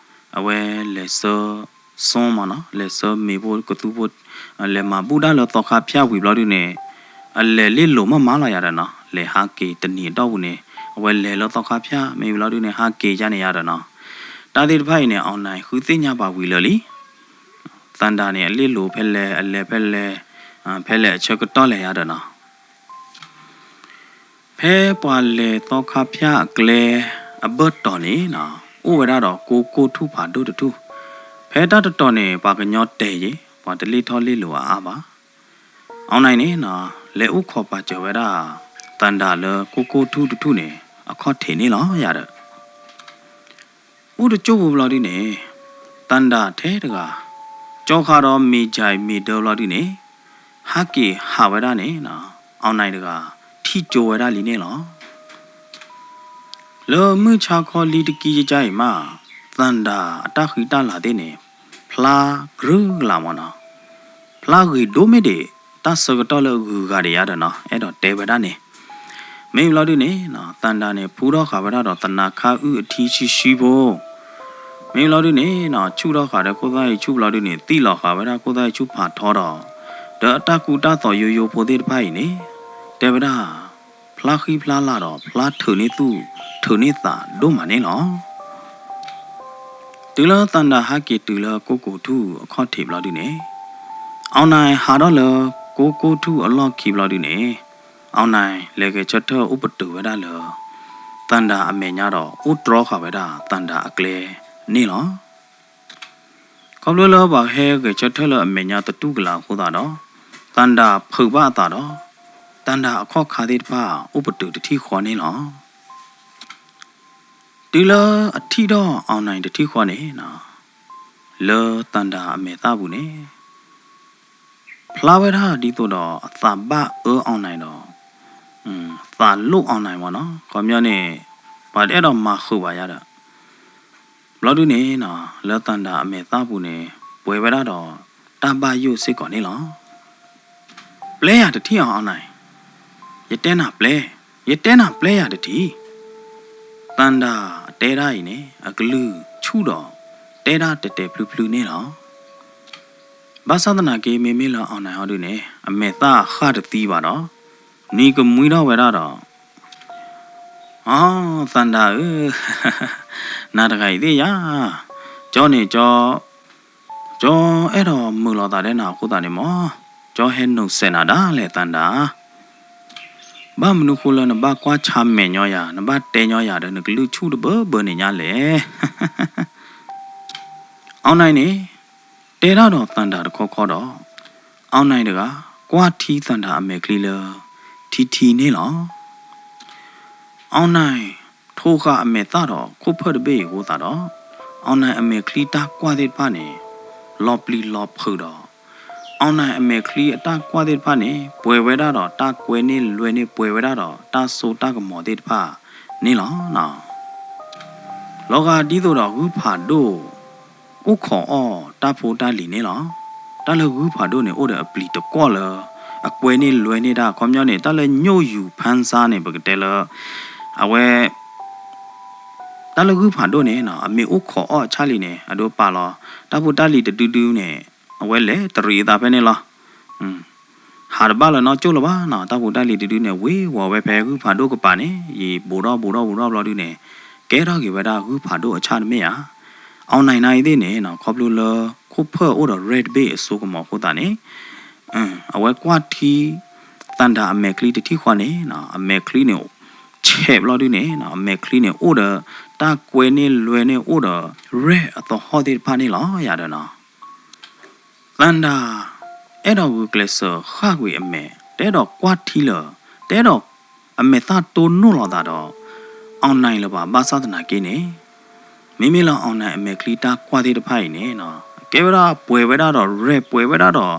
အဝဲလဲၤဆှၢ စီမးနီၤ လဲၤဆှၢမ့ၤဖိကသူဖိ လဲၤမၤဘူၣ်ဒၣ်လၢသီခါဖၠၣ်ဝံၤဘျီဒုန့ၣ် အလဲၤလ့လိာ်မးမးလီၤယၤဒီးနီၤ လဲၤဟးက့ၤတနံၤအတီၢ်ပူၤန့ၣ် အဝဲလဲၤလၢသီခါဖၠၣ်မ့ၢ်ဝံၤဘျီဒုန့ၣ် ဟးက့ၤယါန့ၣ်ယါဒီးနီၤ တၢ်သ့ၣ်တဖၣ်အံၤန့ၣ် အောင်နိုင်ဃုသ့ၣ်ညါပာ်ဝံၤလၢာ်လံ သန္တာန့ၣ် အလ့လိာ်ဖဲလဲၣ် အလဲၤဖဲလဲၣ် ဖဲလဲၣ်အဆၢကတီၢ်လဲၣ်ယါဒီးနီၤ ဖဲပှၤလဲၤသီခါဖၠၣ်အကျဲအဘၢၣ်တီၤန့ၣ်နီၤ အိၣ်ဝဲဒၣ်ဒီးကိကိၢ်ထူၣ်ဖးဒိၣ်တထူၣ် ဖဲတၢ်တတီၤန့ၣ် ပှၤကညီတဲာ်ယ့ၤ ပှၤတလ့ၣ်ထီၣ်လ့လိာ်အါအါဘၣ် အောင်နိုင်န့ၣ်နီၤ လဲၤအိၣ်ခိးပာ်စၢၤဝဲဒၣ် သန္တာလၢကိကိၢ်ထူၣ်တထူၣ်န့ၣ် အခီၣ်ထံးန့ၣ်လီၤယၤဒီး အိၣ်တကၠိၢ်ဖိဘျီဒုန့ၣ် သန္တာထဲတဂၤ ကၠီဃါဒီးမ့ၤကၠဲးမ့ၤဒၢဘျီဒုန့ၣ် ဟးက့ၤဟးဝဲဒၣ်န့ၣ်နီၤ အောင်နိုင်တဂၤ ထံၣ်ကၠိဝဲဒၣ်လံန့ၣ်လီၤ. လၢမုၢ်ဆါခီလံတကံကကါအံၤမး သန္တာအတၢ်ဃံတၢ်လၤသ့ၣ်န့ၣ် ဖျါကြုာ်ကလာ်မးနီၤ ဖျါဂ့ၤဒိၣ်မ့ၢ်ဒံး တၢ်ဆၢကတီၢ်လၢအဂုၤအဂၤဒံးယါဒီးနီၤ အဲၣ်ဒိးတဲဝဲဒၣ်န့ၣ် မ့ၢ်ဘျီဒုန့ၣ်နီၤ သန္တာန့ၣ် ဖူထီၣ်ဃာ်ဝဲဒၣ်ဒီးသနၤခါအုၣ်အထံဆှံဆှံဖိ မ့ၢ်ဘျီဒုန့ၣ်နီၤ ဆူၣ်ထီၣ်ဃာ်ဒီးခိၣ်သၣ်အံၤဆူၣ်ဘျီဒုန့ၣ် သံၣ်လီၤဃာ်ဝဲဒၣ်ခိၣ်သၣ်အံၤဆူၣ်ဖးထီဒီး ဒီးအတၢ်ကူတၢ်သိးယိယိဖိသ့ၣ်တဖၣ်အံၤန့ၣ် တဲဝဲဒၣ် ဖျါဃံဖျါလၤဒီး ဖျါထုးန့ၢ်သူၣ်ထုးန့ၢ်သးဒိၣ်မးန့ၣ်လီၤ. တုၤလၢသန္တာဟဲက့ၤတုၤလၢကိကိၢ်ထူၣ်အခီၣ်ထံးဘျီဒုန့ၣ် အောင်နိုင်ဟးထီၣ်လၢကိကိၢ်ထူၣ်အလီၢ်ခံဘျီဒုန့ၣ် အောင်နိုင်လဲၤဂဲၤဆၢထၢၣ်အိၣ်ပတုာ်ဝဲဒၣ်လၢ သန္တာအမဲာ်ညါဒီး အိၣ်တြီဃာ်ဝဲဒၣ်သန္တာအကျဲန့ၣ်လီၤ. ခီဖျိလၢပှၤဟဲဂဲၤဆၢထၢၣ်လၢအမဲာ်ညါသတူၢ်ကလာ်အဃိသတးဒီး သန္တာဖုးဘၣ်အသးဒီး သန္တာအခီၣ်ခါသ့ၣ်တဖၣ်အိၣ်ပတုာ်တထံၣ်ဃီန့ၣ်လီၤ. တုၤလၢအထံၣ်ထီၣ်အောင်နိုင်တထံၣ်ဃီန့ၣ် လၢသန္တာအမဲာ်သၣ်ပူၤန့ၣ် ဖျါဝဲဒၣ်ဒ်သိးဒီးအသးဘၣ်အၢအောင်နိုင်ဒီး သးလိၣ်အောင်နိုင်မးနီၤ ခီပညီန့ၣ် ပှၤတအဲၣ်ဒိးမၤဃုာ်ဘၣ်ယါဒီး ဘျီဒုန့ၣ်နီၤ လၢသန္တာအမဲာ်သၣ်ပူၤန့ၣ် ပှဲၤဝဲဒၣ်ဒီးတၢ်ဘၣ်ယိၣ်စ့ၢ်ကီးန့ၣ်လီၤ. ပျဲယၤတထံၣ်အီၤ အောင်နိုင်, ယတဲနၤပျဲ, ယတဲနၤပျဲယၤတထံၣ်. သန္တာအတဲဒၣ်အံၤန့ၣ် အကလုၢ်ဆူၣ်ဒီး တဲဒၣ်တဲာ်တဲာ်ဖျုဖျုန့ၣ်လီၤ. ဘၣ်ဆၣ်သနာ်က့ မ့မ့ၢ်လၢအောင်နိုင်ဟီဒုန့ၣ် အမဲာ်သၣ်ဃၣ်တသံဘၣ်ဒီး နံၤကမှံထီၣ်ဝဲဒၣ်ဒီး အီ သန္တာဧၢ, နၤတဂၤအံၤသ့ၣ်ယၤ, ကၠီန့ၣ်ကၠီ, ကၠီအဲၣ်ဒိးမုာ်လိာ်သးဒီးနၤအဃိသတးန့ၣ်မး, ကၠီဟဲနုာ်စဲးနၤဒၣ်လဲာ်သန္တာ, ဘၣ်မနုၤဃိလၢနဘၣ်ကွၢ်ဆါမဲာ်ညီယၤ, နဘၣ်တဲညီယၤဒီး နကလုၢ်ဆူၣ်တဘၢဘၢန့ၣ်ညါလဲၣ်. အောင်နိုင်န့ၣ် တဲတၢ်ဒီးသန္တာတခီခီဒီး အောင်နိုင်တဂၤ ကွၢ်ထံသန္တာအမဲာ်ချံလၢ ထံထံန့ၣ်လီၤ. အောင်နိုင် ထိဃာ်အမဲာ်သၣ်ဒီးခိၣ်ဖၢၣ်တဘ့ၣ်အံၤအဃိသတးဒီး အောင်နိုင်အမဲာ်ချံတၢ်ကွၢ်သ့ၣ်တဖၣ်န့ၣ် လီၤပျံၤလီၤဖုးဒီး အောင်နိုင်အမဲာ်ချံအတၢ်ကွၢ်သ့ၣ်တဖၣ်န့ၣ် ပှဲၤဝဲဒၣ်ဒီးတၢ်ကွဲန့ၢ်လွဲန့ၢ် ပှဲၤဝဲဒၣ်ဒီးတၢ်စိတၢ်ကမီၤသ့ၣ်တဖၣ်န့ၣ်လီၤ. လီၤဂာ်ဒ်သိးဒီးဂုၢ်ဖးဒိၣ် အိၣ်ခိးအီၣ်တၢ်ဖိတၢ်လံၤန့ၣ်လီၤ. တၢ်လၢဂုၢ်ဖးဒိၣ်န့ၣ် အိၣ်ဒီးအပျံၤတကွီၢ်လၢ အကွဲန့ၢ်လွဲန့ၢ်တၢ် ခီပညီန့ၣ် တၢ်လၢညိၣ်ယူၤဖၢဆါန့ၣ် ပကတဲလၢ အဝဲ တၢ်လၢဂုၢ်ဖးဒိၣ်န့ၣ် အမ့ၢ်အိၣ်ခိးအီၣ်အဆၣ်လံန့ၣ် အဒိပာ်လီၤ တၢ်ဖိတၢ်လံၤတဒုဒုန့ၣ် အဝဲလဲၤတရံးအသးဖဲန့ၣ်လီၤ. ဟးတဘၣ်လၢၤနီတကၠိၢ်လၢၤဘၣ်နီၤ, တၢ်ဖိတၢ်လံၤတဒုန့ၣ် ဝ့ၤဝီၤဝဲဖဲဂုၢ်ဖးဒိၣ်ကပၤန့ၣ် ယံာ်ဘူးဒီးဘူးဒီးဘူးဒီးဘျီဒုန့ၣ် ကဲထီၣ်က့ၤဝဲဒၣ်ဂုၢ်ဖးဒိၣ်အဆၣ်တမ့ၢ်ဧါ. အောင်နိုင်န့ၣ်အံၤသ့ၣ်န့ၣ် ခီဖျိလၢခိၣ်ဖၢၣ်အိၣ်ဒီးရဲၣ်တဘ့ၣ်အစိကမီၤအဃိသတးန့ၣ် အဝဲကွၢ်ထံ သန္တာအမဲာ်ချံတထံၣ်ဃီန့ၣ် အမဲာ်ချံန့ၣ် ဆဲးဘျီဒုန့ၣ် အမဲာ်ချံန့ၣ်အိၣ်ဒီး တၢ်ကွဲန့ၢ်လွဲန့ၢ်အိၣ်ဒီး ရဲၣ်အသဟီၣ်သ့ၣ်တဖၣ်န့ၣ်လီၤယၤဒီးနီၤ. သန္တာ အဲၣ်ဒိးဂုာ်ကျဲးစၢးဃၣ်ကွံာ်အမဲာ် တအဲၣ်ဒိးကွၢ်ထံလၢၤ တအဲၣ်ဒိးအမဲာ်သၣ်တိၢ်နီၣ်လိာ်သးဒီး အောင်နိုင်လၢၤဘၣ် ဘၣ်ဆၣ်သနာ်က့န့ၣ် မ့မ့ၢ်လၢ online အမဲာ်ချံတၢ်ကွၢ်သ့ၣ်တဖၣ်အံၤန့ၣ် ကဲဝဲဒၣ်ပှဲၤဝဲဒၣ်ဒီး ရဲၣ် ပှဲၤဝဲဒၣ်ဒီး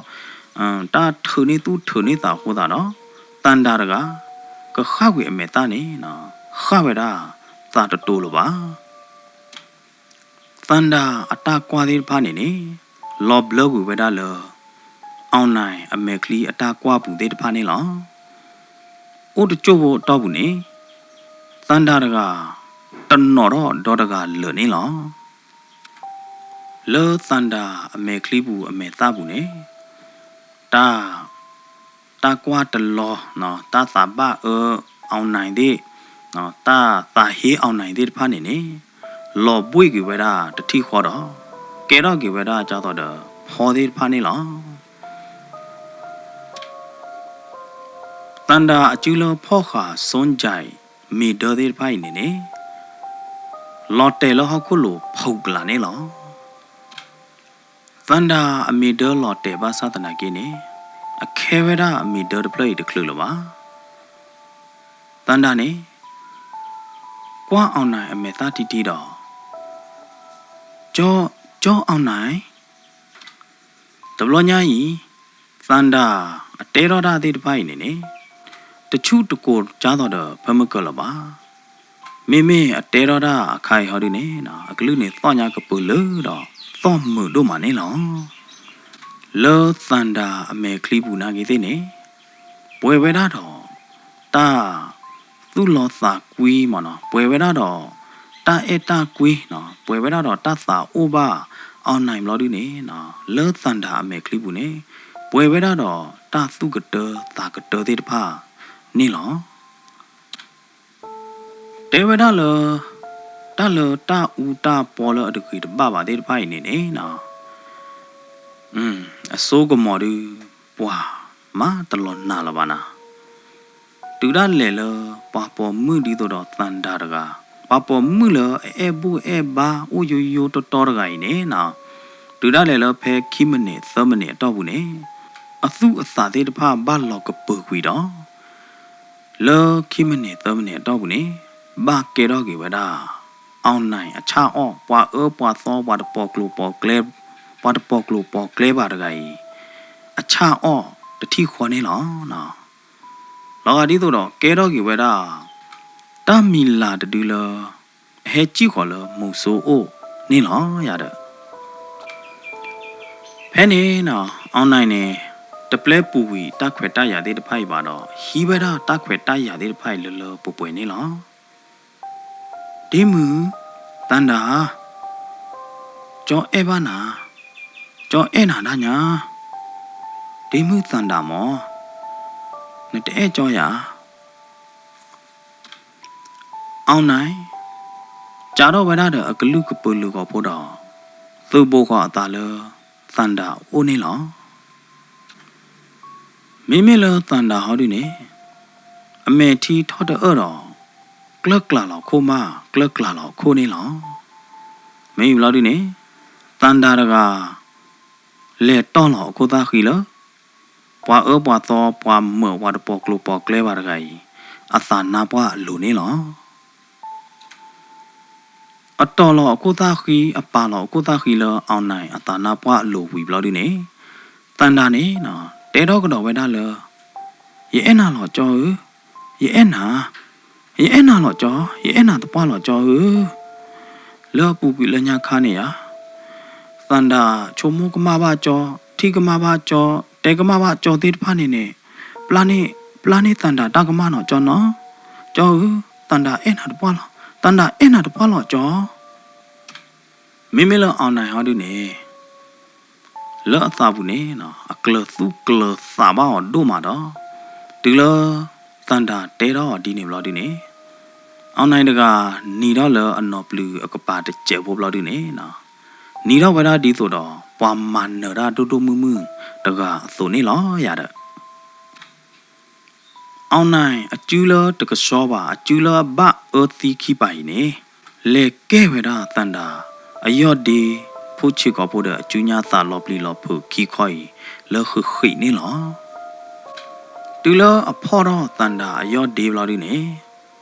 တၢ်ထုးန့ၢ်သူၣ်ထုးန့ၢ်သးအဃိသတးဒီး သန္တာတဂၤ ကဃၣ်ကွံာ်အမဲာ်သၣ်န့ၣ် ဃၣ်ဝဲဒၣ်သးတတိၤလၢၤဘၣ်. သန္တာအတၢ်ကွၢ်သ့ၣ်တဖၣ်န့ၣ်န့ၣ် လီၤဘျၢကွံာ်ဝဲဒၣ်လၢ online အမဲာ်ချံအတၢ်ကွၢ်ပူၤသ့ၣ်တဖၣ်န့ၣ်လီၤ. အိၣ်တကၠိၢ်ဖိအတီၢ်ပူၤန့ၣ် သန္တာတဂၤ တနီၤထီၣ်ဒီတဂၤလၢာ်န့ၣ်လီၤ. လၢသန္တာအမဲာ်ချံပူၤအမဲာ်သၣ်ပူၤန့ၣ် တၢ် တၢ်ကွၢ်တလီၤ တၢ်သးဘၣ်အၢ online သ့ၣ် တၢ်သးဟ့ online သ့ၣ်တဖၣ်န့ၣ်န့ၣ် လီၤဘှ့ၣ်က့ၤဝဲဒၣ်တထံၣ်ဃီဒီး ကဲထီၣ်က့ၤဝဲဒၣ်ဒ်သိးဒီး ဖီသ့ၣ်တဖၣ်န့ၣ်လီၤ. သန္တာအစုလၢဖီၣ်ဃာ် စွန်ကၠဲး မ့ၢ်ဒၢသ့ၣ်တဖၣ်အံၤန့ၣ်န့ၣ် လီၤတဲာ်လၢဟီၣ်ခိၣ်လိၤဖီကလးန့ၣ်လီၤ. သန္တာအမ့ၢ်ဒၢလီၤတဲာ်ဘၣ်ဆၣ်သနာ်က့န့ၣ် အခဲဝဲဒၣ်အမ့ၢ်ဒၢတဖျၢၣ်အံၤတချုးလၢၤဘၣ်. သန္တာန့ၣ် ကွၢ် online အမဲာ်သၣ်ထံထံဒီး ကၠီ ကၠီ online တဘျီညါအံၤ သန္တာအတဲထီၣ်တၢ်သ့ၣ်တဖၣ်အံၤန့ၣ်န့ၣ် တဆူၣ်တကိၤဒ်သိးဒီး ဖဲမုၢ်ကၢၤလၢၤဘၣ်. မ့မ့ၢ်အတဲထီၣ်တၢ်အခါအံၤဟီဒုန့ၣ် အကလုၢ်န့ၣ်သီၣ်ညါကပၢၤလၢဒီး သီၣ်မုာ်ဒိၣ်မးန့ၣ်လီၤ. လၢသန္တာအမဲာ်ချံပူၤနာ်က့သ့ၣ်န့ၣ် ပှဲၤဝဲဒၣ်ဒီး တၢ်သူၣ်လီသးကွံမ့ၢ်နီၤ, ပှဲၤဝဲဒၣ်ဒီး တၢ်အဲၣ်တၢ်ကွံနီၤ, ပှဲၤဝဲဒၣ်ဒီးတၢ်သးအိၣ်ဘၣ် online ဘျီဒုန့ၣ်နီၤ, လၢသန္တာအမဲာ်ချံပူၤန့ၣ် ပှဲၤဝဲဒၣ်ဒီးတၢ်သူၣ်ကတၢသးကတၢသ့ၣ်တဖၣ်န့ၣ်လီၤ. တဲဝဲဒၣ်လၢ တၢ်လၢတၢ်အူတၢ်ပီလၢအတဂ့ၤတဘၣ်ဘၣ်သ့ၣ်တဖၣ်အံၤန့ၣ်န့ၣ်နီၤ, အစိကမီၤဒု ပှၤမၤတလီၤနာ်လၢၤဘၣ်နၤ. တုၤဒၣ်လဲာ်လၢ ပှၤပိာ်မုၣ်ဒ်သိးဒီးသန္တာတဂၤ, ပှၤပိာ်မုၣ်လၢအအဲၣ်ဘူၣ်အဲၣ်ဘါအိၣ်ယိယိတီတီတဂၤအံၤန့ၣ်နီၤ, တုၤဒၣ်လဲာ်လၢဖဲခံမံးနံး သၢမံးနံး အတီၢ်ပူၤန့ၣ် အသူၣ်အသးသ့ၣ်တဖၣ်ဘၣ်လီၤကပၢၤကွံာ်ဒီး လၢခံမံးနံး သၢမံးနံး အတီၢ်ပူၤန့ၣ် ဘၣ်ကဲထီၣ်က့ၤဝဲဒၣ် online အဆၣ်အီၣ် ပှၤအၢပှၤသီ ပှၤတပိာ်ကျိၤပိာ်ကျဲ ပှၤတပိာ်ကျိၤပိာ်ကျဲဘၣ်တဂၤအံၤ အဆၣ်အီၣ်တထံၣ်ဃီန့ၣ်လီၤ. လီၤဂာ်ဒ်သိးဒီး ကဲထီၣ်က့ၤဝဲဒၣ် တၢ်မံၤလၤတဒုလၢ အဟဲစံၣ်ဃီၤလၢမုဆိအိၣ်န့ၣ်လီၤယၤဒီး ဖဲန့ၣ်နီၤ online န့ၣ် တပျဲပူၤကွံာ်တၢ်ခွဲးတၢ်ယာ်သ့ၣ်တဖၣ်အံၤဘၣ်ဒီး ဟံးဝဲဒၣ်တၢ်ခွဲးတၢ်ယာ်သ့ၣ်တဖၣ်အံၤလၢလၢပှဲၤပှဲၤန့ၣ်လီၤ. ဒ်မုၢ် သန္တာဧၢ, ကၠီအဲၣ်ဘၣ်နၤ, ကၠီအဲၣ်နၤဒၣ်ညါ, ဒ်မုၢ်သန္တာမၢ်, နတအဲၣ်ကၠီယၤ online စးထီၣ်ဝဲဒၣ်ဒီးအကလုၢ်ကပၢၤလုာ်ဂီၤဖိဒီး သုးဘူးဃီၤအသးလၢ သန္တာအိၣ်န့ၣ်လီၤ. မ့မ့ၢ်လၢသန္တာဟီဒုန့ၣ် အမဲာ်ထံထီၣ်တအၢၣ်ဒီး ကျၢၢ်ကျၢ်လီၤခိၣ်မး ကျၢၢ်ကျၢ်လီၤခိၣ်န့ၣ်လီၤ. မ့ၢ်ဘျီဒုန့ၣ် သန္တာတဂၤ လဲၤတီၢ်လီၤအခိၣ်သၣ်ဃံလၢ ပှၤအၢပှၤသီ ပှၤမၢး ပှၤတပိာ်ကျိၤပိာ်ကျဲဘၣ်တဂၤအံၤ အသးနါပှၢ်အလိၤန့ၣ်လီၤ. အတီၢ်လီၤအခိၣ်သၣ်ဃံ အပာ်လီၤအခိၣ်သၣ်ဃံလၢ online အသးနါပှၢ်အလိၤဝံၤဘျီဒုန့ၣ် သန္တာန့ၣ် တဲထီၣ်ကဒီးဝဲဒၣ်လၢ ယအဲၣ်နၤလီၤကၠီဧၢ, ယအဲၣ်နၤ, ယအဲၣ်နၤလီၤကၠီ, ယအဲၣ်နၤသပှၢ်လီၤကၠီဧၢ. လၢအပူၤကွံာ်လၢညါခါန့ၣ်ဧါ, သန္တာဆိကမိၣ်ကမၣ်ဘၣ်ကၠီ, ထံၣ်ကမၣ်ဘၣ်ကၠီ, တဲကမၣ်ဘၣ်ကၠီသ့ၣ်တဖၣ်န့ၣ်န့ၣ်, ပျၢ်န့ၢ်, ပျၢ်န့ၢ်သန္တာတၢ်ကမၣ်နီၤကၠီနီၤ, ကၠီဧၢ, သန္တာအဲၣ်နၤတပှၢ်လီၤ, သန္တာအဲၣ်နၤတပှၢ်လီၤကၠီ. မ့မ့ၢ်လၢ online ဟီဒုန့ၣ် လၢအသးပူၤန့ၣ် အကျၢၤသူၣ်ကျၢၤသးဘၣ်အီၤဒိၣ်မးဒီး တုၤလၢ သန္တာတဲထီၣ်အီၤဒ်န့ၣ်ဘျီဒုန့ၣ် online တဂၤ နံၤထီၣ်လၢအနီၢ်ပျုၤအကပၤတစဲးဖိဘျီဒုန့ၣ် နံၤထီၣ်ဝဲဒၣ်ဒ်သိးဒီး ပှၤမၤနၢၤတၢ်ဒိၣ်ဒိၣ်မုၢ်မုၢ်တဂၤအသိးန့ၣ်လီၤယၤဒီး online အစုလၢတကဆှီဘၣ် အစုလၢအဘၣ်အၢသံခံပၤအံၤန့ၣ် လဲၤကဲဝဲဒၣ်သန္တာ အယီၢ်ဒ့ ဖိဆံးကိာ်ဖိဒီးအစုညါသးလီၤပျံၤလီၤဖုးခံခီအံၤ လၢဃံးဃံးန့ၣ်လီၤ. တုၤလၢအဖီၣ်ထီၣ်သန္တာအယီၢ်ဒ့ဘျီဒုန့ၣ်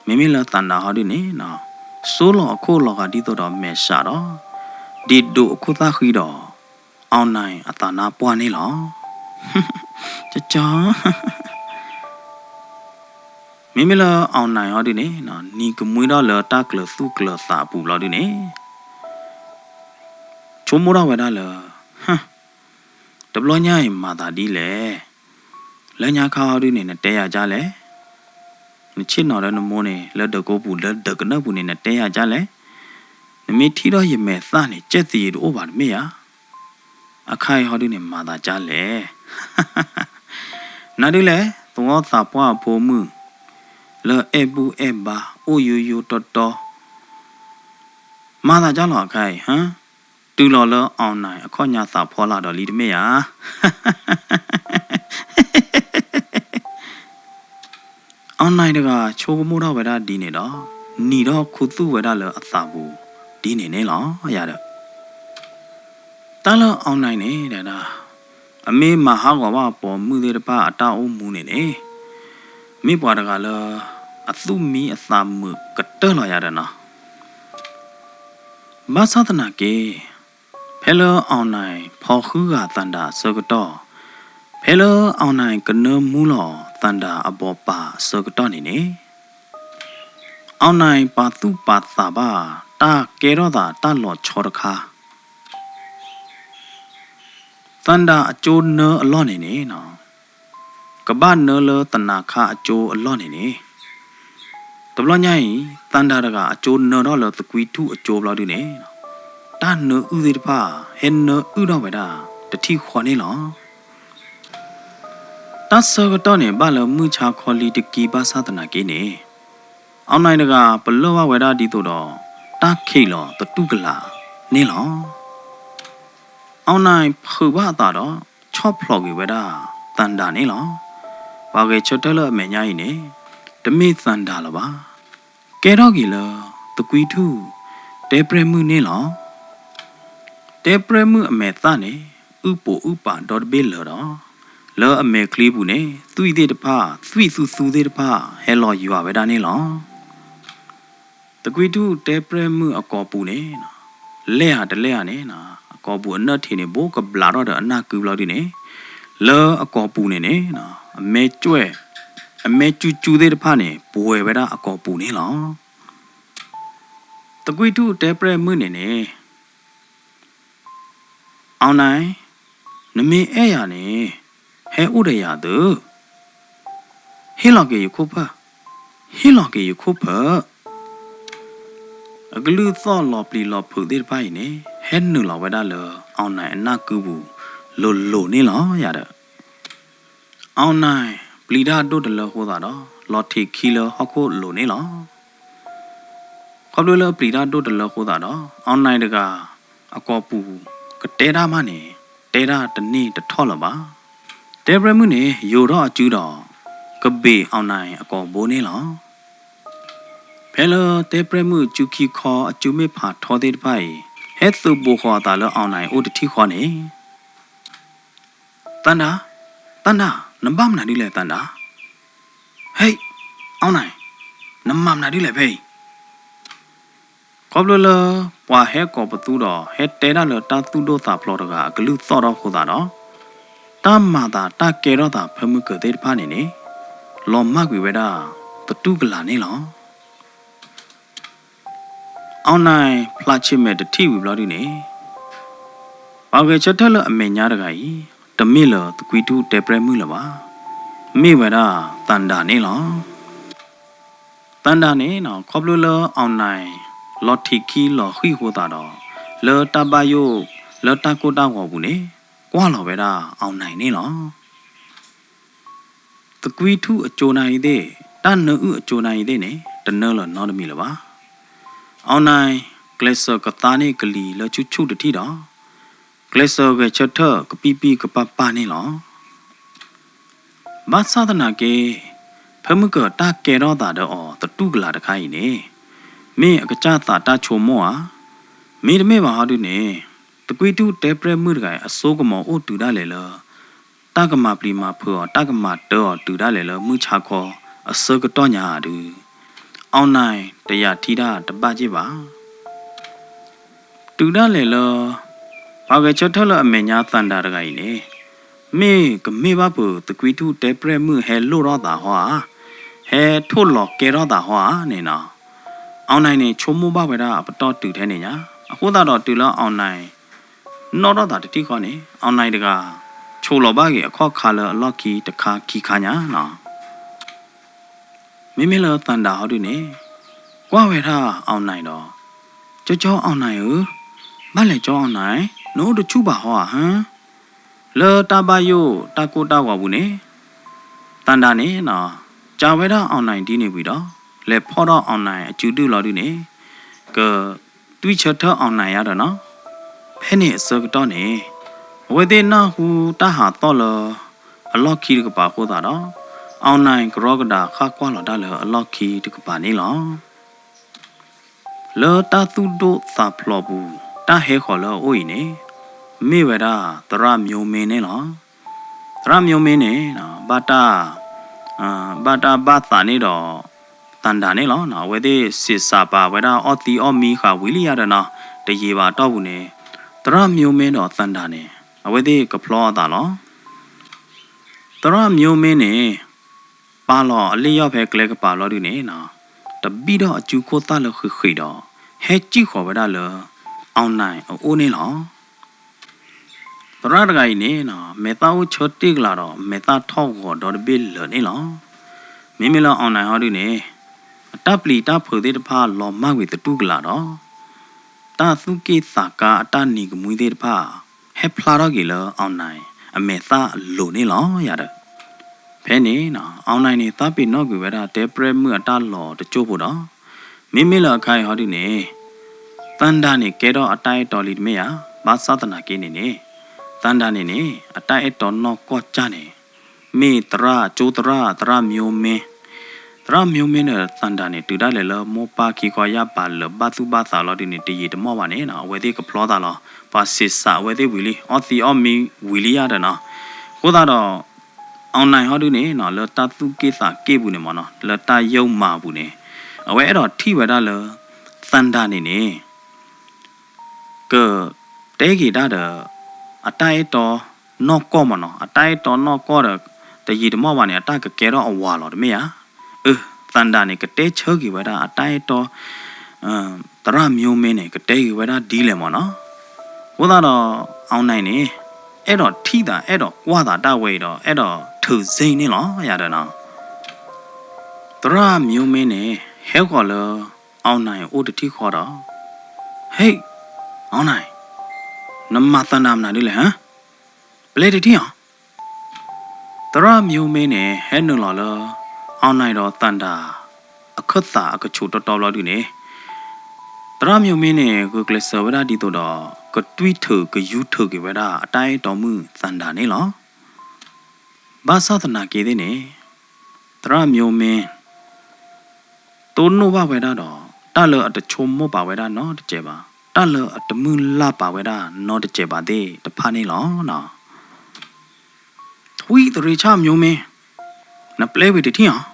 မ့မ့ၢ်လၢသန္တာဟီဒုန့ၣ် စိလီၤအခိၣ်လီၤဂာ်ဒ်သိးဒီးမဲာ်ဆှးဒီး ဒ့ၣ်ဒိၣ်အခိၣ်သၣ်ဃံဒီး အောင်နိုင် အသးနါပှၢ်န့ၣ်လီၤ. ကကီ မ့မ့ၢ်လၢ အောင်နိုင် ဟီဒုန့ၣ် နံၤကမှံထီၣ်လၢတၢ်ကျၢၤသူၣ်ကျၢၤသးအပူၤဘျီဒုန့ၣ် ဆိကမိၣ်ထီၣ်ဝဲဒၣ်လၢ ဟၢ တဘျီညါအံၤမၤသးဒ်လဲၣ်. လၢညါခါဟီဒုန့ၣ် နတဲယၤဒ်လဲၣ်. နဆ့ၣ်နီၤလၢနမိၢ်န့ၣ် လၢဒၢးကိပူၤ လၢဒၢးကနၢၣ်ပူၤန့ၣ် နတဲယၤဒ်လဲၣ်. နမ့ၢ်ထံၣ်ထီၣ်ယမဲာ်သၣ်န့ၣ် ကဲၣ်သယံၤတအိၣ်ဘၣ်တမ့ၢ်ဧါ. အခါအံၤဟီဒုန့ၣ် မၤသးဒ်လဲၣ်. နဒုလဲၣ် သဝီသးပှၢ်အဖိမုၣ် လၢအဲၣ်ဘူၣ်အဲၣ်ဘါ အိၣ်ယိယိတီတီ မၤသးဒ်လီၤအခါအံၤ ဟါ တုၤလီၤလၢ အောင်နိုင် အခီၣ်ညါသးဖီလာ်ဒီးလံတမ့ၢ်ဧါ. အောင်နိုင် တဂၤဆိကမိၣ်ထီၣ်ဝဲဒၣ်ဒ်န့ၣ်ဒီး နံၤထီၣ်ခူသူၣ်ဝဲဒၣ်လၢအသးပူၤဒ်န့ၣ်န့ၣ်လီၤ. ယၤဒီး တၢ်လၢ အောင်နိုင် န့ၣ်ဒၣ် အမ့ၢ်မၤဟးဂီၤဘၣ်အပိာ်မုၣ်သ့ၣ်တဖၣ်အတၢ်အိၣ်မူန့ၣ်န့ၣ် မ့ၢ်ပှၤတဂၤလၢ အသူၣ်မံအသးမုာ်ကတၢၢ်လီၤယၤဒီးနီၤ. ဘၣ်ဆၣ်သနာ်က့ ဖဲလၢ အောင်နိုင် ဖီၣ်ဃုဂၤသန္တာအဆၢကတီၢ်, ဖဲလၢ အောင်နိုင် ကနၢမူလီၤသန္တာအဘီပာ်အဆၢကတီၢ်န့ၣ်န့ၣ် အောင်နိုင် ပာ်သူၣ်ပာ်သးဘၣ် တၢ်ကဲထီၣ်သးတၢ်လီၤဆီတခါ သန္တာအကၠိနၢအလီၢ်န့ၣ်န့ၣ် ကဘၣ်နၢလၢသနၤခါအကၠိအလီၢ်န့ၣ်န့ၣ်, တဘျီညါအံၤ သန္တာတဂၤအကၠိနၢထီၣ်လၢသကွံထူၣ်အကၠိဘျီဒုန့ၣ်, တၢ်နၢအုၣ်သ့ၣ်တဖၣ် ဟဲနၢအုၣ်ထီၣ်ဝဲဒၣ်တထံၣ်ဃီန့ၣ်လီၤ. တၢ်ဆၢကတီၢ်န့ၣ် ဘၣ်လၢမုၢ်ဆါခီလံတကံဘၣ်ဆၣ်သနာ်က့န့ၣ်, အောင်နိုင် တဂၤ ပလၢၢ်ဘၣ်ဝဲဒၣ်ဒ်သိးဒီး တၢ်ခံးလီၤသတူၢ်ကလာ်န့ၣ်လီၤ. အောင်နိုင် ဖုးဘၣ်အသးဒီး ဆီၣ်ဖျိးက့ၤဝဲဒၣ် သန္တာ န့ၣ်လီၤ. ပှၤဂဲၤဆၢထၢၣ်လၢအမဲာ်ညါအံၤန့ၣ် တမ့ၢ်သန္တာလၢၤဘၣ်. ကဲထီၣ်က့ၤလၢ သကွံထူၣ် တဲပြဲၣ်မုၣ်န့ၣ်လီၤ. တဲပြဲၣ်မုၣ်အမဲာ်သၣ်န့ၣ် အုၣ်ပိာ်အုၣ်ပာ်ဒီတဘ့ၣ်လၢာ်ဒီး လၢအမဲာ်ချံပူၤန့ၣ် သွံၣ်သ့ၣ်တဖၣ် သွံၣ်သူသူသ့ၣ်တဖၣ် ဟဲလီၤယွၤဝဲဒၣ်န့ၣ်လီၤ. သကွံထူၣ်တဲပြဲၣ်မုၣ်အကိာ်ပူၤန့ၣ် လဲၢ်ဧါတလဲၢ်ဧါန့ၣ် အကိာ်ပူၤအနၢၣ်ထံးန့ၣ် ဘိကဘျးထီၣ်ဒီးအနၢ်ကုဘျီဒုန့ၣ်, လၢအကိာ်ပူၤန့ၣ်န့ၣ် အမဲာ်ကၠွဲၣ် အမဲာ်ကၠူကၠူသ့ၣ်တဖၣ်န့ၣ် ပှဲၤဝဲဒၣ်အကိာ်ပူၤန့ၣ်လီၤ. သကွံထူၣ်တဲပြဲၣ်မုၣ်န့ၣ်န့ၣ် အောင်နိုင်, နမ့ၢ်အဲၣ်ယၤန့ၣ် ဟဲအိၣ်ဒီးယၤသု, ဟ့ၣ်လီၤက့ၤယခိၣ်ဖၢၣ်, ဟ့ၣ်လီၤက့ၤယခိၣ်ဖၢၣ်. အကလုၢ်သီၣ်လီၤပျံၤလီၤဖုးသ့ၣ်တဖၣ်အံၤန့ၣ် ဟဲနုာ်လီၤဝဲဒၣ်လၢ အောင်နိုင် အနၢ်ကုပူၤလိၤလိၤန့ၣ်လီၤယၤဒီး အောင်နိုင် ပျံၤတၢ်ဒိၣ်တလၢအဃိသတးဒီး လီၤထံးခံလၢဟီၣ်ခိၣ်လိၤန့ၣ်လီၤ. ခီဖျိလၢအပျံၤတၢ်ဒိၣ်တလၢအဃိသတးဒီး အောင်နိုင် တဂၤ အကိာ်ပူၤ ကတဲတၢ်မးန့ၣ် တဲတၢ်တန့ၢ်တထီၣ်လၢၤဘၣ်. တဲပြဲၣ်မုၣ်န့ၣ် ယိၤထီၣ်အစုဒီး ကဘ့ၣ် အောင်နိုင် အကိာ်ဘိန့ၣ်လီၤ. ဖဲလၢတဲပြဲၣ်မုၣ်အစုခံခီအစုမ့ၢ်ဖးထီသ့ၣ်တဖၣ်အံၤ ဟဲသုးပိာ်ဃီၤအသးလၢ အောင်နိုင် အိၣ်တထံၣ်ဃီန့ၣ် သန္တာ, သန္တာ, နဘၣ်မနုၤဒ်လဲၣ် သန္တာ. ဟဲ, အောင်နိုင်, နမၤမနုၤဒ်လဲၣ်ဖဲအံၤ. ခီဖျိလၢ ပှၤဟဲကိးပသူဒီး ဟဲတဲတၢ်လၢတၢ်သူၣ်ဒိၣ်သးဖျိးတဂၤအကလုၢ်သီၣ်ထီၣ်အဃိသတးဒီး တၢ်မၤသးတၢ်ကဲထီၣ်သးဖၢမုၢ်ကၢၤသ့ၣ်တဖၣ်န့ၣ်န့ၣ် လီၤမၢ်ကွံာ်ဝဲဒၣ် သတူၢ်ကလာ်န့ၣ်လီၤ. အောင်နိုင် ဖျါဆံးမဲာ်တထံၣ်ဝံၤဘျီဒုန့ၣ် ပှၤဂဲၤဆၢထၢၣ်လၢအမဲာ်ညါတဂၤအံၤ တမ့ၢ်လၢသကွံထူၣ်တဲပြဲၣ်မုၣ်လၢၤဘၣ်. မ့ၢ်ဝဲဒၣ်သန္တာန့ၣ်လီၤ. သန္တာန့ၣ် ခီဖျိလၢ အောင်နိုင် လီၤထံးခံလီၤဃံၢ်အဃိသတးဒီး လၢတၢ်ဘၣ်ယိၣ် လၢတၢ်ကိၢ်တၢ်ဂီၤပူၤန့ၣ် ကွၢ်လီၤဝဲဒၣ် အောင်နိုင် န့ၣ်လီၤ. သကွံထူၣ်အကၠိနၢ်အံၤသ့ၣ်, တၢ်နၢအုၣ်အကၠိနၢ်အံၤသ့ၣ်န့ၣ် တနၢလၢၤနီတမံၤလၢၤဘၣ်. အောင်နိုင် ကျဲးစၢးကသါန့ၢ်ကလံၤလၢဆူၣ်ဆူၣ်တထံၣ်ဒီး ကျဲးစၢးဂဲၤဆၢထၢၣ်ကပံၣ်ပံၣ်ကပၢ်ပၢ်န့ၣ်လီၤ. ဘၣ်ဆၣ်သနာ်က့ ဖၢမုၢ်ကၢၤတၢ်ကဲထီၣ်သးဒီးအီၤသတူၢ်ကလာ်တခါအံၤန့ၣ် မ့ၢ်အကစၢ်သးတၢ်ဆိကမိၣ်ဧါ, မ့တမ့ၢ်ဘၣ်ဟီဒုန့ၣ် သကွံထူၣ်တဲပြဲၣ်မုၣ်တဂၤအံၤ အစိကမီၤအိၣ်တုၤဒၣ်လဲာ်လၢ တၢ်ကမၤပျံၤမၤဖုးအီၤ တၢ်ကမၤတၢအီၤတုၤဒၣ်လဲာ်လၢမုၢ်ဆါခီအဆၢကတီၢ်ညါဧါဒုး အီၣ်နၢၣ်တယာ်ထံတၢ်တဘၣ်က့ၢ်ဘၣ်. တုၤဒၣ်လဲာ်လၢ ပှၤဂဲၤဆၢထၢၣ်လၢအမဲာ်ညါသၣ်ဒၣ်တဂၤအံၤန့ၣ် မ့ၢ်ကမ့ၢ်ဘၣ်ပှၤသကွံထူၣ်တဲပြဲၣ်မုၣ်ဟဲလိၣ်ထီၣ်သးဟီဧါ, ဟဲထိၣ်လီၤကဲထီၣ်သးဟီဧါန့ၣ်နီၤ, အီၣ်နၢၣ်န့ၣ် ဆိကမိၣ်ဘၣ်ဝဲဒၣ်အပတီၢ်တုၤထဲန့ၣ်ညါ. အဃိသတးဒီးတုၤလၢအီၣ်နၢၣ် နီၣ်ထီၣ်သးတထံၣ်ဃီန့ၣ် အီၣ်နၢၣ်တဂၤ ဆိးလီၤဘၣ်က့ၤအခီၣ်ခါလၢအလီၢ်ခံတခါခံခါညါနီၤ. မ့မ့ၢ်လၢသၣ်ဒၣ်ဟီဒုန့ၣ် ကွၢ်ဝဲဒၣ်အီၣ်နၢၣ်ဒီး, ကၠီကၠီအီၣ်နၢၣ်ဧၢ, ဘၣ်လဲၤကၠီအီၣ်နၢၣ်, နအိၣ်တဆူၣ်ဘၣ်ဟီဧါဟါ. လၢတၢ်ဘၣ်ယိၣ်တၢ်ကိၢ်တၢ်ဂီၤပူၤန့ၣ် သၣ်ဒၣ်န့ၣ် ကးဝဲဒၣ်အီၣ်နၢၣ်ဒ်န့ၣ်ဝံၤဒီး လဲၤဖီၣ်ထီၣ်အီၣ်နၢၣ်အစုဒုၣ်လီၤဒုန့ၣ် က တွံၢ်ဆၢထၢၣ်အီၣ်နၢၣ်ယါဒီးနီၤ. ဖဲန့ၣ်အဆၢကတီၢ်န့ၣ် အဝဲသ့ၣ်နၢ်ဟူတၢ်ဟးသီၣ်လၢ အလီၢ်ခံတကပၤအဃိသတးဒီး အီၣ်နၢၣ်ကရီကဒၣ်ဃၣ်ကွၢ်လီၤတၢ်လၢအလီၢ်ခံတကပၤန့ၣ်လီၤ. လၢတၢ်သူၣ်ဒိၣ်သးဖျိးပူၤ တၢ်ဟဲဃီၤလၢအအိၣ်အံၤန့ၣ် မ့ၢ်ဝဲဒၣ်သရၣ်မျိမ့န့ၣ်လီၤ. သရၣ်မျိမ့န့ၣ် ဘၣ်တၢ် ဘၣ်တၢ်ဘၣ်သးန့ၣ်ဒီး သၣ်ဒၣ်န့ၣ်လီၤ. အဝဲသ့ၣ်ဆံးစးပာ်ဝဲဒၣ်အီၣ်သံအီၣ်မံဃာ်ဝံၤလံယါဒီးနီၤ, တယံာ်ဘၣ်အတီၢ်ပူၤန့ၣ် သရၣ်မျိမ့ဒီးသၣ်ဒၣ်န့ၣ် အဝဲသ့ၣ်ကဖျီအသးလီၤ. သရၣ်မျိမ့န့ၣ် ပာ်လီၤအလ့ၣ်ယီၣ်ဖဲကျဲကပၤလီၤဒုန့ၣ် တဘံၣ်ထီၣ်အစုခိၣ်သၣ်လၢဃ့ၣ်ဃ့ၣ်ဒီး ဟဲစံၣ်ဃီၤဝဲဒၣ်လၢ အီၣ်နၢၣ်အအိၣ်န့ၣ်လီၤ. သရၣ်တဂၤအံၤန့ၣ် မဲာ်သၣ်အိၣ်ဆၢတ့ၢ်ကလာ်ဒီး မဲာ်သၣ်ထီၣ်ဂီၤဒီတဘ့ၣ်လၢာ်န့ၣ်လီၤ. မ့မ့ၢ်လၢအီၣ်နၢၣ်ဟီဒုန့ၣ် အတၢ်ပျံၤတၢ်ဖုးသ့ၣ်တဖၣ်လီၤမၢ်ကွံာ်သတူၢ်ကလာ်ဒီး တၢ်သူၣ်က့ၣ်သးကါအတၢ်နံၤကမှံသ့ၣ်တဖၣ် ဟဲဖျါထီၣ်က့ၤလၢအီၣ်နၢၣ်အမဲာ်သၣ်အလိၤန့ၣ်လီၤယါဒီး ဖဲန့ၣ် အီၣ်နၢၣ်န့ၣ် သးပ့ၤနီၣ်ကွံာ်ဝဲဒၣ်တဲပြဲၣ်မုၣ်အတၢ်လီၤတကၠိၢ်ဖိဒီး မ့မ့ၢ်လၢအခါအံၤဟီဒုန့ၣ် သၣ်ဒၣ်န့ၣ် ကဲထီၣ်အတၢ်အဲၣ်တီလံတမ့ၢ်ဧါ. ဘၣ်ဆၣ်သနာ်က့န့ၣ်န့ၣ် သၣ်ဒၣ်န့ၣ်န့ၣ် အတၢ်အဲၣ်တီနီၢ်ကီၢ်ကၢ်န့ၣ် မ့ၢ်သရၣ်ကၠိသရၣ် သရၣ်မျိမ့ သရၣ်မျိမ့ဒီးသၣ်ဒၣ်န့ၣ် တုၤဒၣ်လဲာ်လၢမိၢ်ပၢ်ခံခီယၢ်ပၤလၢာ်ဘၣ်သူၣ်ဘၣ်သးလီၤဒုန့ၣ် တယံာ်တမီၢ်ဘၣ်န့ၣ် အဝဲသ့ၣ်ကဖျီသးလီၤ. ပှၤဆံးစးအဝဲသ့ၣ်ဝံၤလံ အီၣ်သံအီၣ်မံဝံၤလံယါဒီးနီၤ. အဃိသတးဒီး အီၣ်နၢၣ်ဟီဒုန့ၣ် လၢတၢ်သူၣ်က့ၣ်သးက့ၣ်ပူၤန့ၣ်မ့ၢ်နီၤ လၢတၢ်ယိၣ်မၤပူၤန့ၣ် အဝဲအဲၣ်ဒိးထံၣ်ဝဲဒၣ်လၢ သၣ်ဒၣ်န့ၣ်န့ၣ် ကတဲက့ၤဒၣ်ဒီး အတၢ်အဲၣ်တီနီၢ်ကီၢ်မ့ၢ်နီၤ အတၢ်အဲၣ်တီနီၢ်ကီၢ်ဒီး တယံာ်တမီၢ်ဘၣ်န့ၣ် အတၢ်ကကဲထီၣ်အဝၤလီၤတမ့ၢ်ဧါ. အၢ သၣ်ဒၣ်န့ၣ် ကတဲဆၢက့ၤဝဲဒၣ်အတၢ်အဲၣ်တီ သရၣ်မျိမ့န့ၣ် ကတဲက့ၤဝဲဒၣ်ဒ်လဲၣ်မ့ၢ်နီၤ. အဃိသတးဒီး အီၣ်နၢၣ်န့ၣ် အဲၣ်ဒိးထံၣ်သး အဲၣ်ဒိးကွၢ်သးဒၣ်ဝဲအံၤဒီး အဲၣ်ဒိးထုးစ့န့ၣ်လီၤယါဒီးနီၤ. သရၣ်မျိမ့န့ၣ် ဟဲဃီၤလၢ အီၣ်နၢၣ်အိၣ်တထံၣ်ဃီဒီး ဟ့ၣ် အီၣ်နၢၣ် နမၤသၣ်ဒၣ်မနုၤဒ်လဲၣ်ဟါ. ပျဲတထံၣ်အီၤ. သရၣ်မျိမ့န့ၣ် ဟဲနုာ်လီၤလၢ အီၣ်နၢၣ်ဒီးသၣ်ဒၣ် အခၢၣ်သးအကဆူးတီတီဘျီဒုန့ၣ် သရၣ်မျိမ့န့ၣ် ဂုာ်ကျဲးစၢးဝဲဒၣ်ဒ်သိးဒီး ကတွံၢ်ထုးကယူၤထုးက့ၤဝဲဒၣ်အတၢ်အဲၣ်တီမုၣ်သၣ်ဒၣ်န့ၣ်လီၤ. ဘၣ်ဆၣ်သနာ်က့သ့ၣ်န့ၣ် သရၣ်မျိမ့ တိၢ်နီၣ်ဘၣ်ဝဲဒၣ်ဒီး တၢ်လၢအတဆိကမိၣ်ပာ်ဝဲဒၣ်နီတစဲးဘၣ်, တၢ်လၢအတမုၢ်လၢ်ပာ်ဝဲဒၣ်နီတစဲးဘၣ်သ့ၣ်တဖၣ်န့ၣ်လီၤ. ထွံၣ်သရံးဆၣ်မျိမ့ နပျဲဝံၤတထံၣ်အီၤ.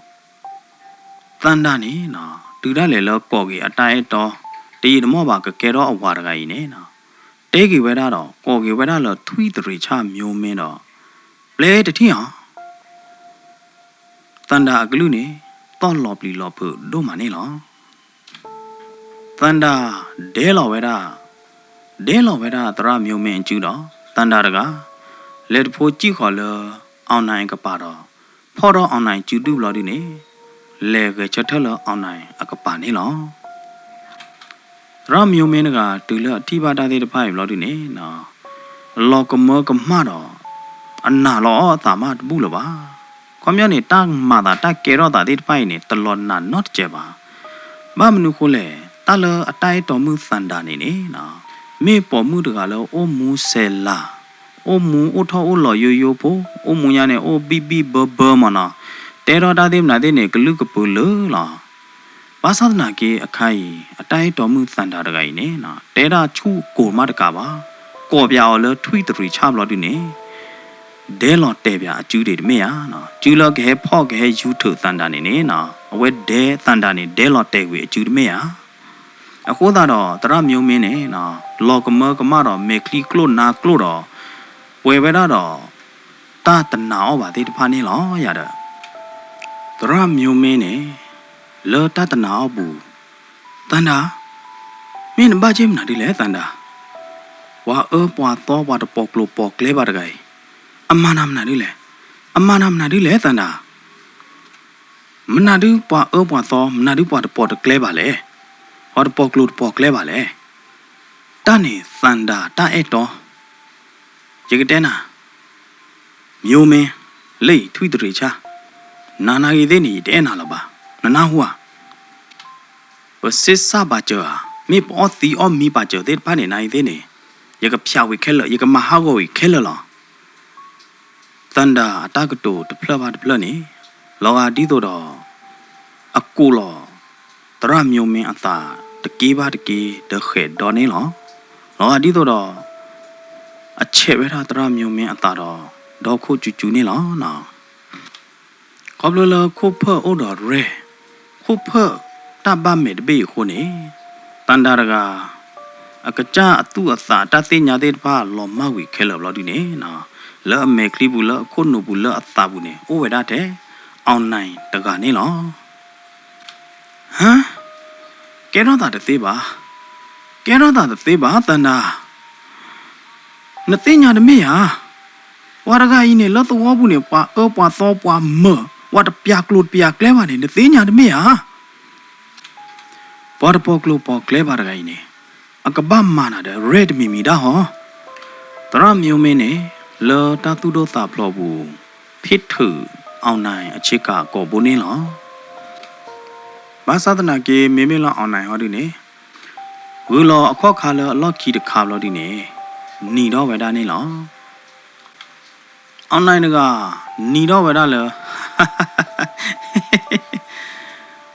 သၣ်ဒၣ်န့ၣ် တုၤဒၣ်လဲာ်လၢကိးက့ၤအတၢ်အဲၣ်တီ တယံာ်တမီၢ်ဘၣ်ကကဲထီၣ်အဝၤတဂၤအံၤန့ၣ် တဲက့ၤဝဲဒၣ်ဒီး ကိးက့ၤဝဲဒၣ်လၢထွံၣ်သရံးဆၣ်မျိမ့ဒီး ပျဲတထံၣ်အီၤ. သၣ်ဒၣ်အကလုၢ်န့ၣ် သီၣ်လီၤပျံၤလီၤဖုးဒိၣ်မးန့ၣ်လီၤ. သၣ်ဒၣ်ဒဲလီၤဝဲဒၣ်, ဒဲလီၤဝဲဒၣ်သရၣ်မျိမ့အစုဒီး သၣ်ဒၣ်တဂၤ လဲၤတဖိစံၣ်ဃီၤလၢ အီၣ်နၢၣ်အကပၤဒီး ဖီၣ်ထီၣ်အီၣ်နၢၣ်စုဒုၣ်ဘျီဒုန့ၣ် လဲၤဂဲၤဆၢထၢၣ်လၢအီၣ်နၢၣ်အကပၤန့ၣ်လီၤ. သရၣ်မျိမ့တဂၤ တုၤလၢအထံၣ်ဘၣ်တၢ်သ့ၣ်တဖၣ်အံၤဘျီဒုန့ၣ် လီၤကမၢကမၣ်ဒီး အနာ်လီၤအီၣ်အသးမးတဘူၣ်လၢၤဘၣ်. ခီပညီန့ၣ် တၢ်မၤသးတၢ်ကဲထီၣ်သးသ့ၣ်တဖၣ်အံၤန့ၣ် တလီၤနာ်နီတစဲးဘၣ်. ဘၣ်မနုၤဃိလဲၣ်, တၢ်လၢအတၢ်အဲၣ်တီမုၣ်သၣ်ဒၣ်န့ၣ်န့ၣ် မ့ၢ်ပိာ်မုၣ်တဂၤလၢအိၣ်မူဆဲးလၤ, အိၣ်မူအိၣ်ထီၣ်အိၣ်လီၤယိယိဖိ, အိၣ်မူညါန့ၣ် အိၣ်ဘံၣ်ဘံၣ်ဘၢဘၢမ့ၢ်နီၤ, တဲထီၣ်တၢ်သ့ၣ်မနုၤသ့ၣ်န့ၣ် ကလုၢ်ကပုာ်လၢာ်လီၤ. ဘၣ်ဆၣ်သနာ်က့အခါအံၤ အတၢ်အဲၣ်တီမုၣ်သၣ်ဒၣ်တဂၤအံၤန့ၣ် တဲဒၣ်ဆူၣ်ကိၤမးတကးဘၣ်, ကိးပၠးအီၤလၢထွံၣ်သရံးဆၣ်ဘျီဒုန့ၣ် ဒဲလီၤတဲာ်ပၠးအစုဒံးတမ့ၢ်ဧါ, စုလၢကဟဲဖီၣ်ကဟဲယူၤထုးသၣ်ဒၣ်န့ၣ်န့ၣ် အဝဲဒဲသန္တာန့ၣ် ဒဲလီၤတဲာ်ကွံာ်အစုတမ့ၢ်ဧါ. အဃိသတးဒီး သရၣ်မျိုးမင်းန့ၣ် လီၤကမၢကမၣ်ဒီး မဲာ်ချံကျိၣ်နါကျိၣ်ဒီး ပှဲၤဝဲဒၣ်ဒီး တၢ်တနာ်အီၣ်ဘၣ်သ့ၣ်တဖၣ်န့ၣ်လီၤ. ယၤဒီး သရၣ်မျိုးမင်းန့ၣ် လၢတၢ်တနာ်အီၣ်ပူၤ, သန္တာ, မ့ၢ်နဘၣ်က့မနုၤဒ်လဲၣ် သန္တာ. ပှၤအၢပှၤသီ ပှၤတပိာ်ကျိၤပိာ်ကျဲဘၣ်တဂၤအံၤ အမၤနၤမနုၤဒ်လဲၣ်, အမၤနၤမနုၤဒ်လဲၣ် သန္တာ. မနုၤဒ်ပှၤအၢပှၤသီ, မနုၤဒ်ပှၤတပိာ်တကျဲဘၣ်လဲၣ်, ပှၤတပိာ်ကျိၤတပိာ်ကျဲဘၣ်လဲၣ်. တၢ်န့ၣ်သန္တာတၢ်အဲၣ်တီ, ယကတဲနၤ, မျိုးမင်း, လၢအံၤထွံၣ်တရံးဆၣ်, နၤနာ်ဂ့ၤသ့ၣ်န့ၣ် ယတအဲၣ်နၤလၢၤဘၣ်, နနၢ်ဟူဧါ. ပစ့စၢ်ပာ်စၢၤဧါ, မ့ၢ်ပအီၣ်သံအီၣ်မံပာ်စၢၤသ့ၣ်တဖၣ်န့ၣ် နာ်ဂ့ၤသ့ၣ်န့ၣ် ယကဖျးဝံၤခဲလၢာ်, ယကမၤဟးဂီၤဝံၤခဲလၢာ်လီၤ. သန္တာအတၢ်ကတိၤတဖျၢၣ်ဘၣ်တဖျၢၣ်န့ၣ် လီၤဂာ်ဒ်သိးဒီး အကိးလီၤ သရၣ်မျိုးမင်းအသးတက့ဘၣ်တက့ ဒီးဃဲးဒီန့ၣ်လီၤ. လီၤဂာ်ဒ်သိးဒီး အဆဲးဝဲဒၣ်သရၣ်မျိုးမင်းအသးဒီး ဒီခိၣ်ကၠူကၠူန့ၣ်လီၤ. ခီဖျိလၢခိၣ်ဖၢၣ်အိၣ်ဒီးရဲၣ်, ခိၣ်ဖၢၣ်တၢ်ဘၣ်မဲာ်တဘ့ၣ်အံၤအဃိန့ၣ် သန္တာတဂၤ အကစၢ်အသူၣ်အသးအတၢ်သ့ၣ်ညါသ့ၣ်တဖၣ်လီၤမၢ်ဝံၤခဲလၢာ်ဘျီဒုန့ၣ် လၢအမဲာ်ချံပူၤ လၢအခိၣ်နူာ်ပူၤ လၢအသးပူၤန့ၣ် အိၣ်ဝဲဒၣ်ထဲ အောင်နိုင် တဂၤန့ၣ်လီၤ. ဟါ, ကဲထီၣ်သးတသ့ဘၣ်, ကဲထီၣ်သးတသ့ဘၣ် သန္တာ, နသ့ၣ်ညါတမ့ၢ်ဧါ. ပှၤတဂၤအံၤန့ၣ် လၢသဝီပူၤန့ၣ် ပှၤအၢပှၤသီပှၤမၢၢ် ပှၤတပျးကျိၤတပျးကျဲဘၣ်န့ၣ် နသ့ၣ်ညါတမ့ၢ်ဧါ. ပှၤတပိာ်ကျိၤပိာ်ကျဲဘၣ်တဂၤအံၤန့ၣ် အကဘၣ်မၤနၤဒီးရဲၣ်တမံၤမံၤဒၣ်ဟီ. သရၣ်မျိုးမင်းန့ၣ် လၢတၢ်သူၣ်ဒိၣ်သးဖျိးပူၤ ဖ့ၣ်ထုး အောင်နိုင် အဆ့ကၤကိာ်ဘိန့ၣ်လီၤ. ဘၣ်ဆၣ်သနာ်က့ မ့မ့ၢ်လၢ အောင်နိုင် ဟီဒုန့ၣ် ဂုာ်လီၤအခီၣ်ခါလၢအလီၢ်ခံတခါဘျီဒုန့ၣ် နံၤထီၣ်ဝဲဒၣ်န့ၣ်လီၤ. အောင်နိုင် တဂၤ နံၤထီၣ်ဝဲဒၣ်လၢ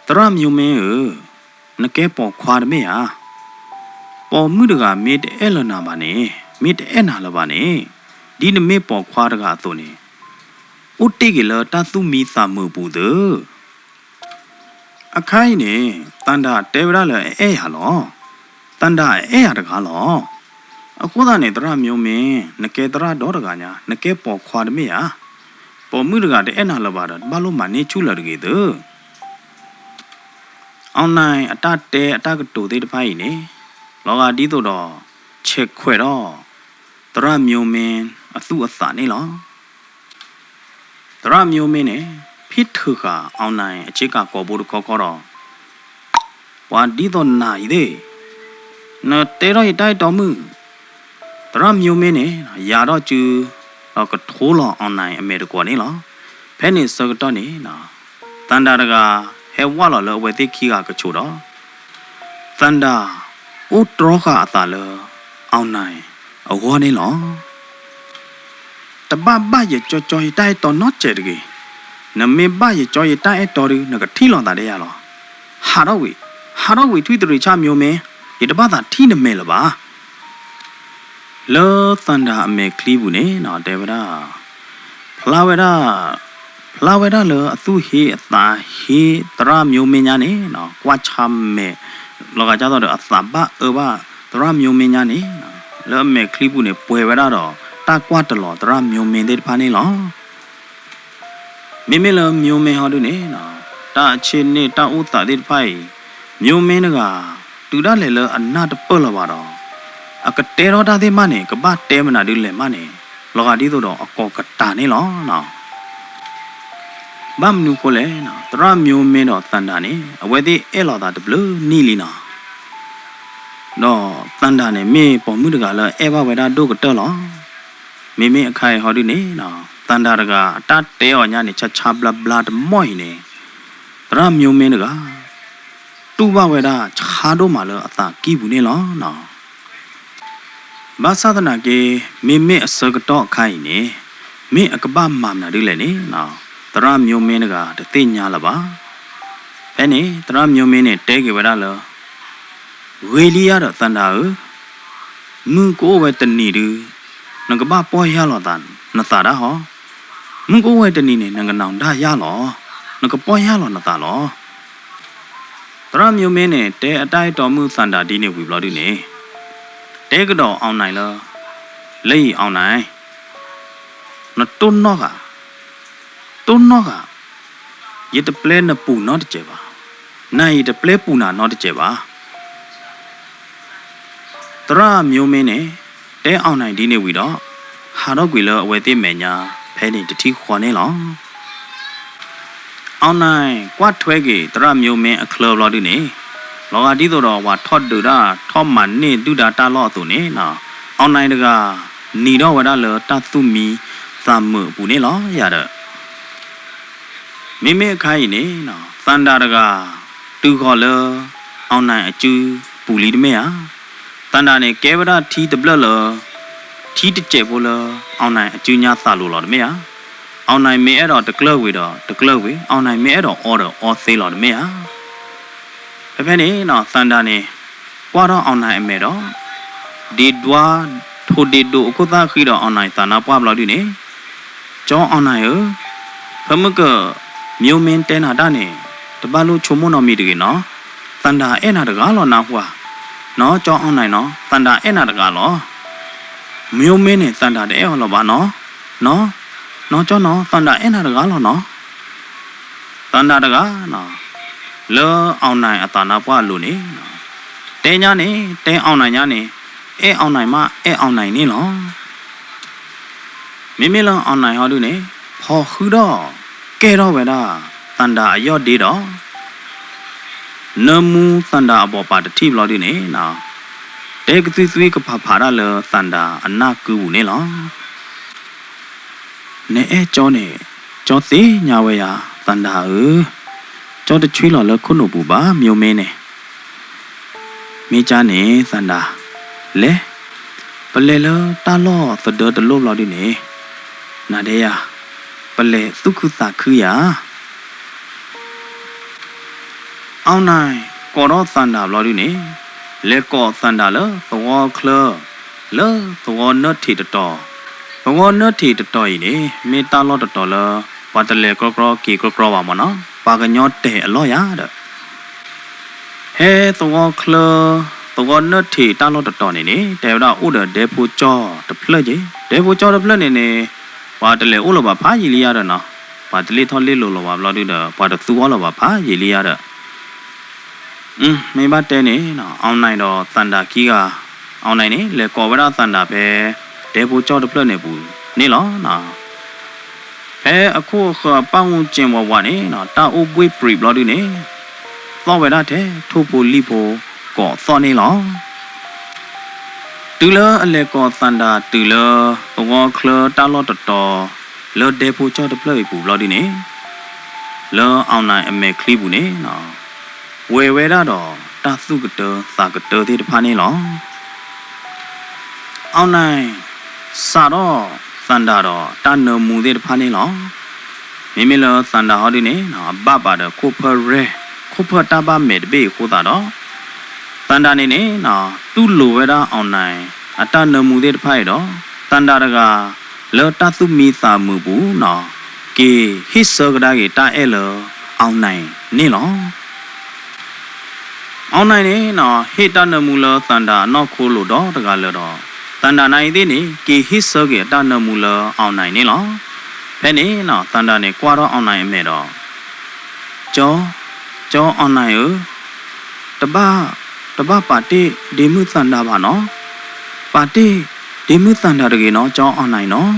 သရၣ်မျိုးမင်းဧၢ, နကဲပိာ်ခွါတမ့ၢ်ဧါ. ပိာ်မုၣ်တဂၤမ့ၢ်တအဲၣ်လၢၤနၤဘၣ်န့ၣ်, မ့ၢ်တအဲၣ်နၤလၢၤဘၣ်န့ၣ်, ဒ်နမ့ၢ်ပိာ်ခွါတဂၤအသိးန့ၣ်, အိၣ်တ့ၢ်က့ၤလၢတၢ်သူၣ်မံသးမုာ်ပူၤသု. အခါအံၤန့ၣ် သန္တာတဲဝဲဒၣ်လၢအအဲၣ်ယၤလီၤ. သန္တာအအဲၣ်ယၤတဂၤလီၤ. အဃိသတးန့ၣ် သရၣ်မျိုးမင်း, နကဲသရၣ်ဒီတဂၤညါ, နကဲပိာ်ခွါတမ့ၢ်ဧါ. ပိာ်မုၣ်တဂၤတအဲၣ်နၤလၢၤဘၣ်ဒီး တဘၣ်လိၣ်မၤန့ၢ်ဆူၣ်လၢၤတဂ့ၤသု. အောင်နိုင် အတၢ်တဲအတၢ်ကတိၤသ့ၣ်တဖၣ်အံၤန့ၣ် လီၤဂာ်ဒ်သိးဒီး ဆဲးခွဲးထီၣ် သရၣ်မျိုးမင်းအသူၣ်အသးန့ၣ်လီၤ. သရၣ်မျိုးမင်းန့ၣ် ဖ့ၣ်ထုးဃာ် အောင်နိုင် အဆ့ကၤကိာ်ဘိတခီခီဒီး ပှၤဒ်သိးနၤအံၤသ့ၣ်, နတဲထီၣ်ယတၢ်အဲၣ်တီမုၣ်. သရၣ်မျိုးမင်းန့ၣ် ယၤထီၣ်စု ဒီးကထိလီၤ အောင်နိုင် အမဲာ်တကွီၤန့ၣ်လီၤ. ဖဲန့ၣ်ဆၢကတီၢ်န့ၣ် သန္တာတဂၤ ဟဲဝၢ်လီၤလၢအဝဲသ့ၣ်ခံဂၤကဆိးဒီး သန္တာ အိၣ်တြီဃာ်အသးလၢ အောင်နိုင် အဂီၢ်န့ၣ်လီၤ. တဘၣ်ဘၣ်ယကၠီကၠီယတၢ်အဲၣ်တီနီတစဲးတဂ့ၤ. နမ့ၢ်ဘၣ်ယကၠီယတၢ်အဲၣ်တီဒီး နကထံၣ်လိာ်သးဒီးယၤလီၤ. ဟးထီၣ်ကွံာ်, ဟးထီၣ်ကွံာ်ထွံၣ်တရံးဆၣ်မျိုးမင်း, ယတဘၣ်သးထံၣ်နမဲာ်လၢၤဘၣ်. လၢသန္တာအမဲာ်ချံပူၤန့ၣ် တဲဝဲဒၣ် ဖျါဝဲဒၣ်, ဖျါဝဲဒၣ်လၢအသူၣ်ဟ့အသးဟ့သရၣ်မျိုးမင်းညါန့ၣ် ကွၢ်ဆါမဲာ် လီၤဂာ်ဒ်သိးဒီးအသးဘၣ်အၢဘၣ်သရၣ်မျိုးမင်းညါန့ၣ်, လၢအမဲာ်ချံပူၤန့ၣ် ပှဲၤဝဲဒၣ်ဒီး တၢ်ကွၢ်တလီၤသရၣ်မျိုးမင်းသ့ၣ်တဖၣ်န့ၣ်လီၤ. မ့မ့ၢ်လၢမျိုးမင်းဟီဒုန့ၣ် တၢ်ဆ့ၣ်နီၤတၢ်အိၣ်သးသ့ၣ်တဖၣ်အံၤ, မျိုးမင်းတဂၤ တုၤဒၣ်လဲာ်လၢအနၢ်တပၢၢ်လၢၤဘၣ်ဒီး အကတဲထီၣ်တၢ်သ့ၣ်မးန့ၣ် ကဘၣ်တဲမနုၤဒ်လဲၣ်မးန့ၣ် လီၤဂာ်ဒ်သိးဒီးအကိးကတၢၢ်န့ၣ်လီၤ. ဘၣ်မနုၤဃိလဲၣ်, သရၣ်မျိုးမင်းဒီးသန္တာန့ၣ် အဝဲသ့ၣ်အဲၣ်လိာ်သးတဘျုးနံၣ်လံနီၤ. ဒီးသန္တာန့ၣ် မ့ၢ်ပိာ်မုၣ်တဂၤလၢအဲၣ်ဘၣ်ဝဲဒၣ်ဒိၣ်ကတၢၢ်လီၤ. မ့မ့ၢ်အခါအံၤဟီဒုန့ၣ် သန္တာတဂၤ အတၢ်တဲအီၤညါန့ၣ် ဆါဆါဘျါဘျါတမီၢ်အံၤန့ၣ် သရၣ်မျိုးမင်းတဂၤ တူၢ်ဘၣ်ဝဲဒၣ်ဆါဒိၣ်မးလၢအသးကံၢ်ပူၤန့ၣ်လီၤ. ဘၣ်ဆၣ်သနာ်က့ မ့မ့ၢ်အဆၢကတီၢ်အခါအံၤန့ၣ် မ့ၢ်အကဘၣ်မၤမနုၤဒ်လဲၣ်န့ၣ် သရၣ်မျိုးမင်းတဂၤတသ့ၣ်ညါလၢၤဘၣ်. ဖဲန့ၣ် သရၣ်မျိုးမင်းန့ၣ် တဲက့ၤဝဲဒၣ်လၢ ဂ့ၤလံယါဒီးသန္တာဧၢ, မုၢ်ကအိၣ်ဝဲတနံၤဒု နကဘၣ်ပီၢ်ယၢ်လီၤနသးဒၣ်ဟီ, မုၢ်ကအိၣ်ဝဲတနံၤန့ၣ် နကနၣ်ဒၣ်ယၢ်လီၤ, နကပီၢ်ယၢ်လီၤနသးလီၤ. သရၣ်မျိုးမင်းန့ၣ် တဲအတၢ်အဲၣ်တီမုၣ်သန္တာဒ်န့ၣ်ဝံၤဘျီဒုန့ၣ်, တဲကဒီးအောင်နိုင်လၢ, လၢအံၤအောင်နိုင်, နတိၢ်နီၣ်ဃာ်, တိၢ်နီၣ်ဃာ်, ယတပျဲနပူၤနီတစဲးဘၣ်, နၤယတပျဲပူၤနၤနီတစဲးဘၣ်. သရၣ်မျိုးမင်းန့ၣ် တဲအောင်နိုင်ဒ်န့ၣ်ဝံၤဒီး, ဟးထီၣ်ကွံာ်လၢအဝဲသ့ၣ်မဲာ်ညါ ဖဲန့ၣ်တထံၣ်ဃီန့ၣ်လီၤ. အောင်နိုင် ကွၢ်ထွဲက့ၤ သရၣ်မျိုးမင်းအချၢဘျီဒုန့ၣ်, လီၤဂာ်ဒ်သိးဒီးပှၤထီၣ်ဒုးတၢ်ထီၣ်မၤန့ၢ်ဒုၣ်ဒါတၢ်လီၢ်အသိးန့ၣ်, အောင်နိုင်တဂၤ နံၤထီၣ်ဝဲဒၣ်လၢတၢ်သူၣ်မံသးမုာ်အပူၤန့ၣ်လီၤ ယၤဒီး မ့မ့ၢ်အခါအံၤန့ၣ်, သန္တာတဂၤ တုၤဃီၤလၢ အောင်နိုင်အစုပူၤလံတမ့ၢ်ဧါ. သန္တာန့ၣ် ကဲဝဲဒၣ်ထံတဘျၢၣ်လၢ ထံတစဲးဖိလၢ အောင်နိုင်အစုညါသးလိၤလီၤတမ့ၢ်ဧါ. အောင်နိုင်မ့ၢ်အဲၣ်ဒိးတကျၢၢ်ဝံၤဒီးတကျၢၢ်ဝံၤ, အောင်နိုင်မ့ၢ်အဲၣ်ဒိးအီဒီးအီသ့လီၤတမ့ၢ်ဧါ. ဖဲဖဲန့ၣ် သန္တာန့ၣ် ကွၢ်ထီၣ်အောင်နိုင်အမဲာ်ဒီး ဒ့ဒွါ ထိးဒ့ဒိးအခိၣ်သၣ်ဃံဒီး အောင်နိုင်သးနါပှၢ်ဘျီဒုန့ၣ်, ကၠီအောင်နိုင်ဧၢ, ဖဲမုၢ်ကၢ မျိုးမင်းတဲနၤတၢ်န့ၣ် တဘၣ်လိၣ်ဆိကမိၣ်နီတမံၤတဂ့ၤနီၤ. သန္တာအဲၣ်နၤတဂၤလီၤနၢ်ဟူဧါ. နီၤ ကၠီအောင်နိုင်နီၤ, သန္တာအဲၣ်နၤတဂၤလီၤ. မျိုးမင်းန့ၣ် သန္တာတအဲၣ်အီၤလၢၤဘၣ်နီၤ. နီၤ, နီၤကၠီနီၤ, သန္တာအဲၣ်နၤတဂၤလီၤနီၤ. သန္တာတဂၤနီၤ, လၢ အောင်နိုင်အသးနါပှၢ်အလိၤန့ၣ်, တဲညါန့ၣ် တဲအောင်နိုင်ညါန့ၣ်, အဲၣ်အောင်နိုင်မး အဲၣ်အောင်နိုင်န့ၣ်လီၤ. မ့မ့ၢ်လၢ အောင်နိုင်ဟီဒုန့ၣ် ဖီၣ်ဃုာ်ဒီး ကဲထီၣ်ဝဲဒၣ် သန္တာအယီၢ်ဒ့ဒီး နၢမူသန္တာအဘီၣ်ပၤတထံၣ်ဘျီဒုန့ၣ်, တဲကသွံသွံကဖးဖးဒၣ်လၢသန္တာအနၢ်ကုပူၤန့ၣ်လီၤ. နအဲၣ်ကၠီန့ၣ် ကၠီသ့ၣ်ညါဝဲယၤ သန္တာဧၢ, ကၠီတဆွံလီၤလၢခိၣ်နူာ်ပူၤဘၣ် မျိုးမင်းန့ၣ်. မ့ၢ်ကၢ်န့ၣ် သန္တာ, လဲၤ, ပလဲၤလၢတၢ်လီၢ်သဒၢတလိၣ်ဘျီဒုန့ၣ်, နၤဒဲယၤ, ပလဲၤသူၣ်ခုသးခုယၤ. အောင်နိုင် ကိးထီၣ်သန္တာဘျီဒုန့ၣ်, လဲၤကိးသန္တာလၢသဝီချၢ, လၢသဝီနၢထံးတတီၤ, သဝီနၢထံးတတီၤအံၤန့ၣ် မ့ၢ်တၢ်လီၢ်တတီၤလၢ ပှၤတလဲၤကြီကြီက့ၤကြီကြီဘၣ်မ့ၢ်နီၤ, ပှၤကညီတဲာ်အလီၢ်ယၤဒီး ဖဲသဝီချၢ, သဝီနၢထံးတၢ်လီၢ်တတီၤန့ၣ်န့ၣ် တဲဝဲဒၣ်အိၣ်ဒီးဒဲဖိကၠီတဖျၢၣ်က့ၤ, ဒဲဖိကၠီတဖျၢၣ်န့ၣ်န့ၣ် ပှၤတလဲၤအိၣ်လၢၤဘၣ်ဖးယံာ်လံယၤဒီးနီၤ, ပှၤတလ့ၣ်ထီၣ်လ့ၣ်လိၤလၢၤဘၣ်ဘျီဒုဒီး ပှၤတသူအီၤလၢၤဘၣ်ဖးယံာ်လံယၤဒီး မ့ၢ်ဘၣ်တဲန့ၣ် အောင်နိုင်ဒီးသန္တာခံဂၤ, အောင်နိုင်န့ၣ် လဲၤကိးဝဲဒၣ်သန္တာဖဲ ဒဲဖိကၠီတဖျၢၣ်န့ၣ်ပူၤန့ၣ်လီၤ. ဖဲအခိၣ်အဃၢၤအပၣ်မူကၠ့ဝးဝးန့ၣ် တၢ်အိၣ်ဘှ့ၣ်ပြံးဘျီဒုန့ၣ် သီၣ်ဝဲဒၣ်ထဲထိၣ်ဖိလံၣ်ဖိကိးသီၣ်န့ၣ်လီၤ. တုၤလၢအလဲၤကိးသန္တာတုၤလၢသဝီချၢတၢ်လီၢ်တတီၤ လၢဒဲဖိကၠီတဖျၢၣ်အံၤပူၤဘျီဒုန့ၣ် လၢအောင်နိုင်အမဲာ်ချံပူၤန့ၣ် ပှဲၤဝဲဒၣ်ဒီးတၢ်သူၣ်ကတၢသးကတၢသ့ၣ်တဖၣ်န့ၣ်လီၤ. အောင်နိုင် စးထီၣ်သန္တာဒီးတၢ်နၢမူသ့ၣ်တဖၣ်န့ၣ်လီၤ. မ့မ့ၢ်လၢသန္တာဟီဒုန့ၣ် အဘၣ်ပာ်ဒီးခိၣ်ဖၢၣ်ရဲၣ်, ခိၣ်ဖၢၣ်တၢ်ဘၣ်မဲာ်တဘ့ၣ်အဃိသတးဒီး သန္တာန့ၣ်န့ၣ် တူၢ်လိာ်ဝဲဒၣ်အောင်နိုင် အတၢ်နၢမူသ့ၣ်တဖၣ်အံၤဒီး သန္တာတဂၤ လၢတၢ်သူၣ်မံသးမုာ်ပူၤန့ၣ် က့ၤဟ့ၣ်ဆၢကဒါက့ၤတၢ်အဲၣ်လၢအောင်နိုင်န့ၣ်လီၤ. အောင်နိုင်န့ၣ် ဟ့ၣ်တၢ်နၢမူလၢသန္တာအနီၢ်ခိလိာ်ဒီတဂၤလၢာ်ဒီး သန္တာနၤအံၤသ့ၣ်န့ၣ် က့ၤဟ့ၣ်ဆၢက့ၤအတၢ်နၢမူလၢအောင်နိုင်န့ၣ်လီၤ. ဖဲန့ၣ် သန္တာန့ၣ်ကွၢ်ထီၣ်အောင်နိုင်အမဲာ်ဒီး ကၠီ, ကၠီအောင်နိုင်ဧၢ, တဘၣ်, တဘၣ်ပာ်တ့ၢ်ဒ့မုၣ်သန္တာဘၣ်နီၤ, ပာ်တ့ၢ်ဒ့မုၣ်သန္တာတဂ့ၤနီၤ ကၠီအောင်နိုင်နီၤ.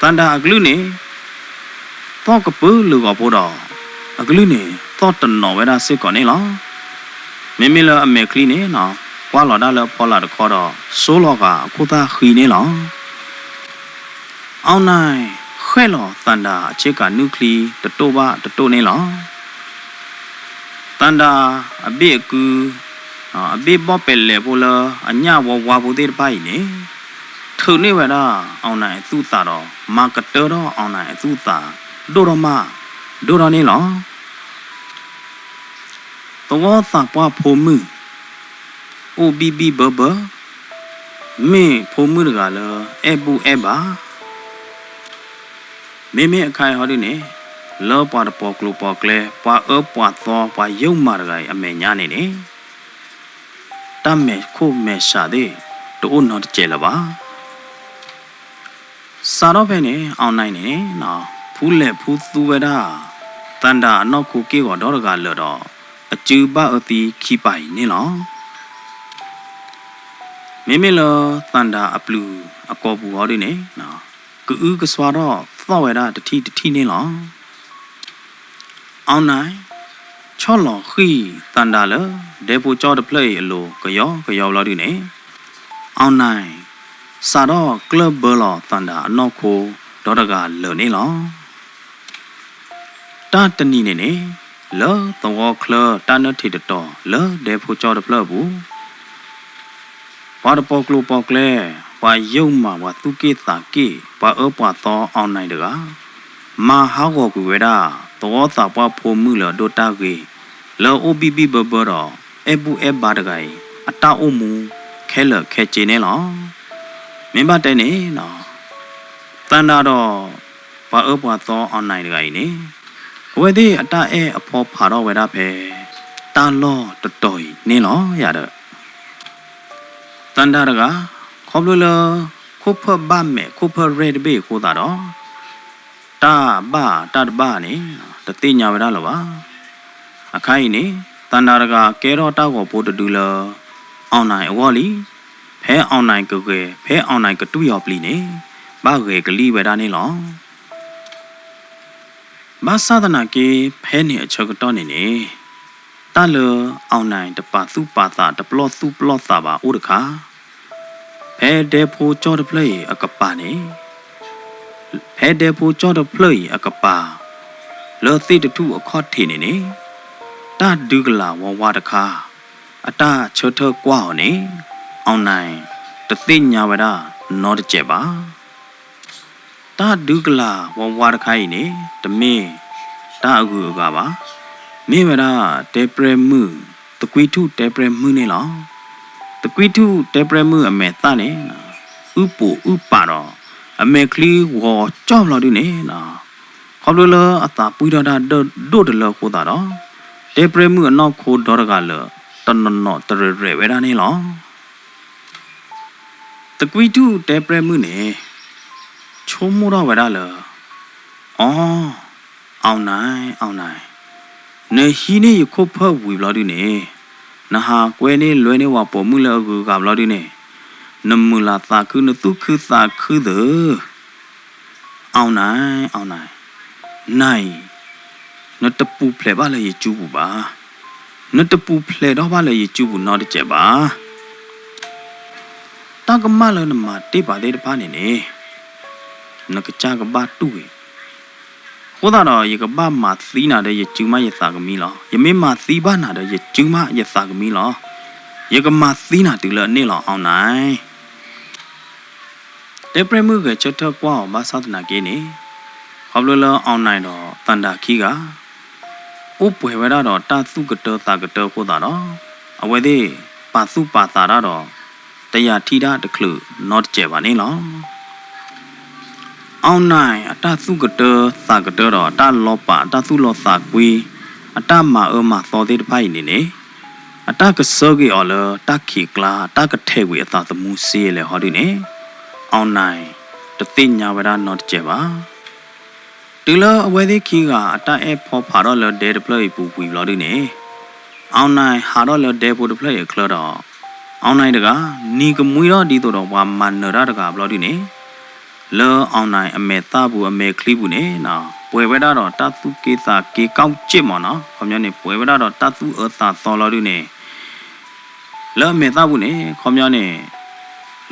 သန္တာအကလုၢ်န့ၣ် သီၣ်ကပၢလၢဂီၤဖိဒီး အကလုၢ်န့ၣ် သီၣ်တနီၤဝဲဒၣ်စ့ၢ်ကီးန့ၣ်လီၤ. မ့မ့ၢ်လၢအမဲာ်ချံန့ၣ် ကွၢ်လီၤဒၣ်လၢအဖီလာ်တခီဒီး ဆိလီၤဃာ်အခိၣ်သၣ်ဃံန့ၣ်လီၤ. အောင်နိုင် ဃဲၣ်လီၤသန္တာအဆ့ကၤနုၢ်ချံတတိၢ်ဘၣ်တတိၢ်န့ၣ်လီၤ. သန္တာအဘ့ၣ်အကု, အဘ့ၣ်ဘီၣ်ပဲာ်လဲးဖိလၢအညၣ်ဝါဝါဖိသ့ၣ်တဖၣ်အံၤန့ၣ် ထုးန့ၢ်ဝဲဒၣ်အောင်နိုင်အသူၣ်အသးဒီး မၤကတၢထီၣ်အောင်နိုင်အသူၣ်အသး ဒိၣ်ထီၣ်မး ဒိၣ်ထီၣ်န့ၣ်လီၤ. သဝီသးပှၢ်ဖိမုၣ် အိၣ်ဘံၣ်ဘံၣ်ဘၢဘၢ, မ့ၢ်ဖိမုၣ်တဂၤလၢအဲၣ်ဘူၣ်အဲၣ်ဘါ. မ့မ့ၢ်အခါအံၤဟီဒုန့ၣ် လၢပှၤတပှီၤကျိၤပှီၤကျဲ ပှၤအၢပှၤသီ ပှၤယိၣ်မးတဂၤအံၤအမဲာ်ညါန့ၣ်န့ၣ် တၢ်မဲာ်ခိၣ်မဲာ်ဆှးသ့ၣ် တအိၣ်နီတစဲးလၢၤဘၣ်. စးထီၣ်ဖဲန့ၣ် အောင်နိုင်န့ၣ် ဖူလဲၣ်ဖူသူဝဲဒၣ် သန္တာအနီၢ်ခိက့ၢ်ဂီၤဒီတဂၤလၢာ်ဒီး အစုဘၣ်အၢသံခံပၤအံၤန့ၣ်လီၤ. မ့မ့ၢ်လၢသန္တာအပျုၤအကိာ်ပူၤဟီဒုန့ၣ် ကအုကစွါထီၣ်သီၣ်ဝဲဒၣ်တထံၣ်တထံၣ်န့ၣ်လီၤ. အောင်နိုင် ဆီၣ်လီၤဃံၢ်သန္တာလၢ ဒဲဖိကၠီတဖျၢၣ်အံၤအလိၤ ကယီကယီဘျီဒုန့ၣ် အောင်နိုင် စးထီၣ်ကျၢၢ်ဘၢလီၤသန္တာအနီၢ်ခိဒီတဂၤလၢာ်န့ၣ်လီၤ. တၢ်တနံၤန့ၣ်န့ၣ် လၢသဝီချၢတၢ်နၢထံးတတီၤလၢဒဲဖိကၠီတဖျၢၣ်အပူၤ ပှၤတပှီၤကျိၤပှီၤကျဲ ပှၤယိၣ်မး ပှၤသူၣ်က့ၣ်သးက့ၣ် ပှၤအၢပှၤသီ အောင်နိုင် တဂၤ မၤဟးဂီၤကွံာ်ဝဲဒၣ် သဝီသးပှၢ်ဖိမုၣ်လၢအဒိၣ်တၢ်ဂ့ၤ လၢအအိၣ်ဘံၣ်ဘံၣ်ဘၢဘၢဒီး အဲၣ်ဘူၣ်အဲၣ်ဘါတဂၤအံၤ အတၢ်အိၣ်မူခဲလၢာ်ခဲဆ့န့ၣ်လီၤ. မ့ၢ်ဘၣ်တဲန့ၣ် သန္တာဒီး ပှၤအၢပှၤသီ အောင်နိုင် တဂၤအံၤန့ၣ် အဝဲသ့ၣ်အတၢ်အဲၣ်အဖီဖးထီၣ်ဝဲဒၣ်ဖဲ တၢ်လီၢ်တတီၤအံၤန့ၣ်လီၤယၤဒီး သန္တာတဂၤ ခီဖျိလၢ ခိၣ်ဖၢၣ်ဘၣ်မဲာ်ခိၣ်ဖၢၣ်ရဲၣ်တဘ့ၣ်အဃိသတးဒီး တၢ်ဘၣ်တၢ်တဘၣ်န့ၣ် တသ့ၣ်ညါဝဲဒၣ်လၢၤဘၣ်. အခါအံၤန့ၣ် သန္တာတဂၤကဲထီၣ်တၢ်ဂီၤဖိတဒုလၢ အောင်နိုင် အဂီၢ်လံ. ဖဲ အောင်နိုင် ကဂဲၤ ဖဲ အောင်နိုင် ကတွံၢ်အီၤပျံၤန့ၣ် ဘၣ်ဂဲၤကလံၣ်ဝဲဒၣ်န့ၣ်လီၤ. ဘၣ်ဆၣ်သနာ်က့ ဖဲန့ၣ်အဆၢကတီၢ်န့ၣ်န့ၣ် တၢ်လၢ အောင်နိုင် တပာ်သူၣ်ပာ်သး တပလီၢ်သူၣ်ပလီၢ်သးဘၣ်အိၣ်တခါ ဖဲဒဲဖိကၠီတဖျၢၣ်အံၤအကပၤန့ၣ် ဖဲဒဲဖိကၠီတဖျၢၣ်အံၤအကပၤ လၢသ့ၣ်တထူၣ်အခီၣ်ထံးန့ၣ်န့ၣ် တၢ်ဒုးကလၤဝါဝါတခါ အတၢ်ဆၢထၢၣ်ကွၢ်အီၤန့ၣ် အောင်နိုင် တသ့ၣ်ညါဝဲဒၣ်နီတစဲးဘၣ်. တၢ်ဒုးကလၤဝါဝါတခါအံၤန့ၣ် တမ့ၢ်တၢ်အဂုၤအဂၤဘၣ်. မ့ၢ်ဝဲဒၣ်တဲပြဲၣ်မုၣ် သကွံထူၣ်တဲပြဲၣ်မုၣ်န့ၣ်လီၤ. သကွံထူၣ်တဲပြဲၣ်မုၣ်အမဲာ်သၣ်န့ၣ် အုၣ်ပိာ်အုၣ်ပာ်ဒီး အမဲာ်ချံဂီၤကၠီၣ်ဘျီဒုန့ၣ် ခီဖျိလၢအသးပှံၢ်ထီၣ်တၢ်ဒိၣ်တလၢအဃိသတးဒီး တဲပြဲၣ်မုၣ်အနီၢ်ခိဒီတဂၤလၢာ် တနီၤနီၤတရဲၣ်ရဲၣ်ဝဲဒၣ်န့ၣ်လီၤ. သကွံထူၣ်တဲပြဲၣ်မုၣ်န့ၣ် ဆိကမိၣ်ထီၣ်ဝဲဒၣ်လၢ အီ အောင်နိုင် အောင်နိုင် နဟံးန့ၢ်ယခိၣ်ဖၢၣ်ဝံၤဘျီဒုန့ၣ် နဟးကွဲန့ၢ်လွဲန့ၢ်ဝဲပိာ်မုၣ်လၢအဂုၤအဂၤဘျီဒုန့ၣ် နမုာ်လၤသးခု နသူၣ်ခုသးခုသၢ အောင်နိုင် အောင်နိုင် နၤအံၤ နတပူၤဖျဲးဘၣ်လၢယစုပူၤဘၣ်. နတပူၤဖျဲးထီၣ်ဘၣ်လၢယစုပူၤနီတစဲးဘၣ်. တၢ်ကမၣ်လၢနမၤတ့ၢ်ပာ်သ့ၣ်တဖၣ်န့ၣ်န့ၣ် နကစၢ်ကဘၣ်တူၢ်ဂ့ၤ အဃိသတးဒီး ယကဘၣ်မၤသံနၤဒီးယစုမးယသးကမံလီၤ. ယမ့ၢ်မၤသံဘၣ်နၤဒီး ယစုမးယသးကမံလီၤ. ယကမၤသံနၤတုၤလၢအန့ၢ်လီၤ အောင်နိုင်. တဲပြဲၣ်မုၣ်ဂဲၤဆၢထၢၣ်ကွၢ်အီၤဘၣ်ဆၣ်သနာ်က့န့ၣ် ခီဖျိလၢ အောင်နိုင် ဒီးသန္တာခံဂၤ အိၣ်ပှဲၤဝဲဒၣ်ဒီးတၢ်သူၣ်ကတၢသးကတၢအဃိသတးဒီး အဝဲသ့ၣ်ပာ်သူၣ်ပာ်သးတၢ်ဒီး တယာ်ထံၣ်တၢ်တချုးနီတစဲးဘၣ်န့ၣ်လီၤ. အောင်နိုင် အတၢ်သူၣ်ကတၢသးကတၢဒီး အတၢ်လီၤပာ် အတၢ်သူၣ်လီၤသးကွံ အတၢ်မၤအၢမၤသီသ့ၣ်တဖၣ်အံၤန့ၣ်န့ၣ် အတၢ်ကဆှၢက့ၤအီၤလၢတၢ်ခံးကျါ တၢ်ကထဲးကွံာ်အသးသမူစ့လဲၣ်ဟီဒုန့ၣ် အောင်နိုင် တသ့ၣ်ညါဝဲဒၣ်နီတစဲးဘၣ်. တုၤလၢအဝဲသ့ၣ်ခံဂၤအတၢ်အဲၣ်ဖီဖးထီၣ်လၢဒဲတဖျၢၣ်အံၤပူၤဝံၤဘျီဒုန့ၣ် အောင်နိုင် ဟးထီၣ်လၢဒဲဖိတဖျၢၣ်အံၤအချၢဒီး အောင်နိုင် တဂၤ နံၤကမှံထီၣ်ဒ်သိးဒီးပှၤမၤနၢၤတၢ်တဂၤဘျီဒုန့ၣ် လၢ အောင်နိုင် အမဲာ်သၣ်ပူၤအမဲာ်ချံပူၤန့ၣ် ပှဲၤဝဲဒၣ်ဒီးတၢ်သူၣ်က့သးက့ ကောက်ကျစ် မ့ၢ်နီၤ ခီပညီန့ၣ် ပှဲၤဝဲဒၣ်ဒီးတၢ်သူၣ်အၢသးသီလီၤဒုန့ၣ် လၢအမဲာ်သၣ်ပူၤန့ၣ် ခီပညီန့ၣ်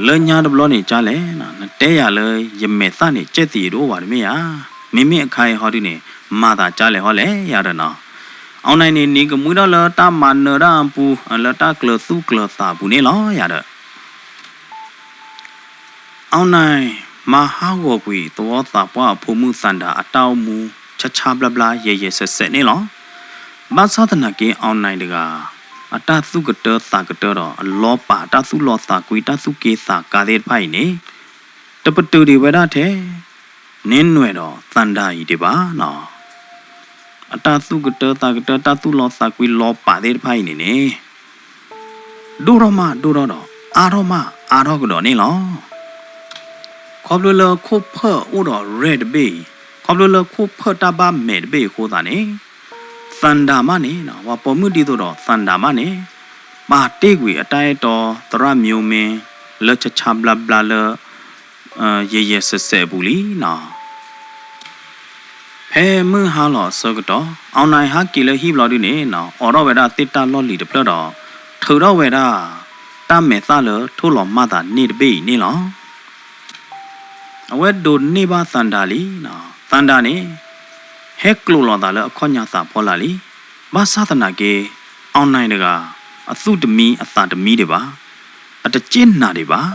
လၢညါတဘျီန့ၣ်ကၢ်လဲၣ် နတဲယၤလၢယမဲာ်သၣ်န့ၣ် ကဲသံးယတအိၣ်ဘၣ်တမ့ၢ်ဧါ. မ့မ့ၢ်အခါအံၤဟီဒုန့ၣ် မၤသးကၢ်လဲၣ်ဟီလဲၣ်ယၤဒီးနီၤ. အောင်နိုင် န့ၣ် နံၤကမှံထီၣ်လၢတၢ်မၤနၢၤတၢ်အပူၤ လၢတၢ်ကျၢၤသူၣ်ကျၢၤသးပူၤန့ၣ်လီၤယၤဒီး အောင်နိုင် မၤဟးဂီၤကွံာ်သဝီသးပှၢ်အဖိမုၣ်သန္တာအတၢ်အိၣ်မူ ဆါဆါဘျါဘျါ ယဲၢ်ယဲၢ်ဆဲးဆဲးန့ၣ်လီၤ. ဘၣ်ဆၣ်သနာ်က့ အောင်နိုင် တဂၤ အတၢ်သူၣ်ကတၢသးကတၢဒီး အလီၤပာ်တၢ်သူၣ်လီၤသးကွံ တၢ်သူၣ်က့သးကါသ့ၣ်တဖၣ်အံၤန့ၣ် တပတုာ်ဒံးဝဲဒၣ်ထဲ နဲနွဲၣ်ဒီးသန္တာအံၤဒံးဘၣ်နီၤ. အတၢ်သူၣ်ကတၢသးကတၢ တၢ်သူၣ်လီသးကွံလီၤပာ်သ့ၣ်တဖၣ်အံၤန့ၣ်န့ၣ် ဒိၣ်ထီၣ်မးဒိၣ်ထီၣ်ဒီး အါထီၣ်မးအါထီၣ်ကဒီးန့ၣ်လီၤ. ခီဖျိလၢခိၣ်ဖၢၣ်အိၣ်ဒီးရဲၣ်တဘ့ၣ်အံၤ, ခီဖျိလၢခိၣ်ဖၢၣ်တၢ်ဘၣ်မဲာ်တဘ့ၣ်အံၤအဃိသတးန့ၣ်, သန္တာမါန့ၣ် ပှၤပိာ်မုၣ်ဒ်သိးဒီးသန္တာမါန့ၣ် ပာ်တ့ၢ်ကွံာ်အတၢ်အဲၣ်တီသရၣ်မျိုးမင်း လၢဆါဆါဘျါဘျါလၢ ယဲၢ်ယဲၢ်ဆဲးဆဲးအပူၤလံနီၤ. ဖဲမုၢ်ဟါလီၤအဆၢကတီၢ် အောင်နိုင် ဟဲက့ၤလၢဟံၣ်ဘျီဒုန့ၣ်နီၤ, အိးထီၣ်ဝဲဒၣ်သ့ၣ်တၢ်လီၢ်လံၤတဖျၢၣ်ဒီး ထုးထီၣ်ဝဲဒၣ် တၢ်မဲာ်သၣ်လၢထိၣ်လီၤမၢ်သးန့ၢ်တဘ့ၣ်အံၤန့ၣ်လီၤ. အဝဲဒိးန့ၢ်ဘၣ်သန္တာလံနီၤ. သန္တာန့ၣ် ဟဲကျိးလီၤသးလၢအခီၣ်ညါသးဖီလာ်လံ. ဘၣ်ဆၣ်သနာ်က့ အောင်နိုင် တဂၤ အသူၣ်တမံအသးတမံဒံးဘၣ်, အတစ့ၣ်နၤဒံးဘၣ်.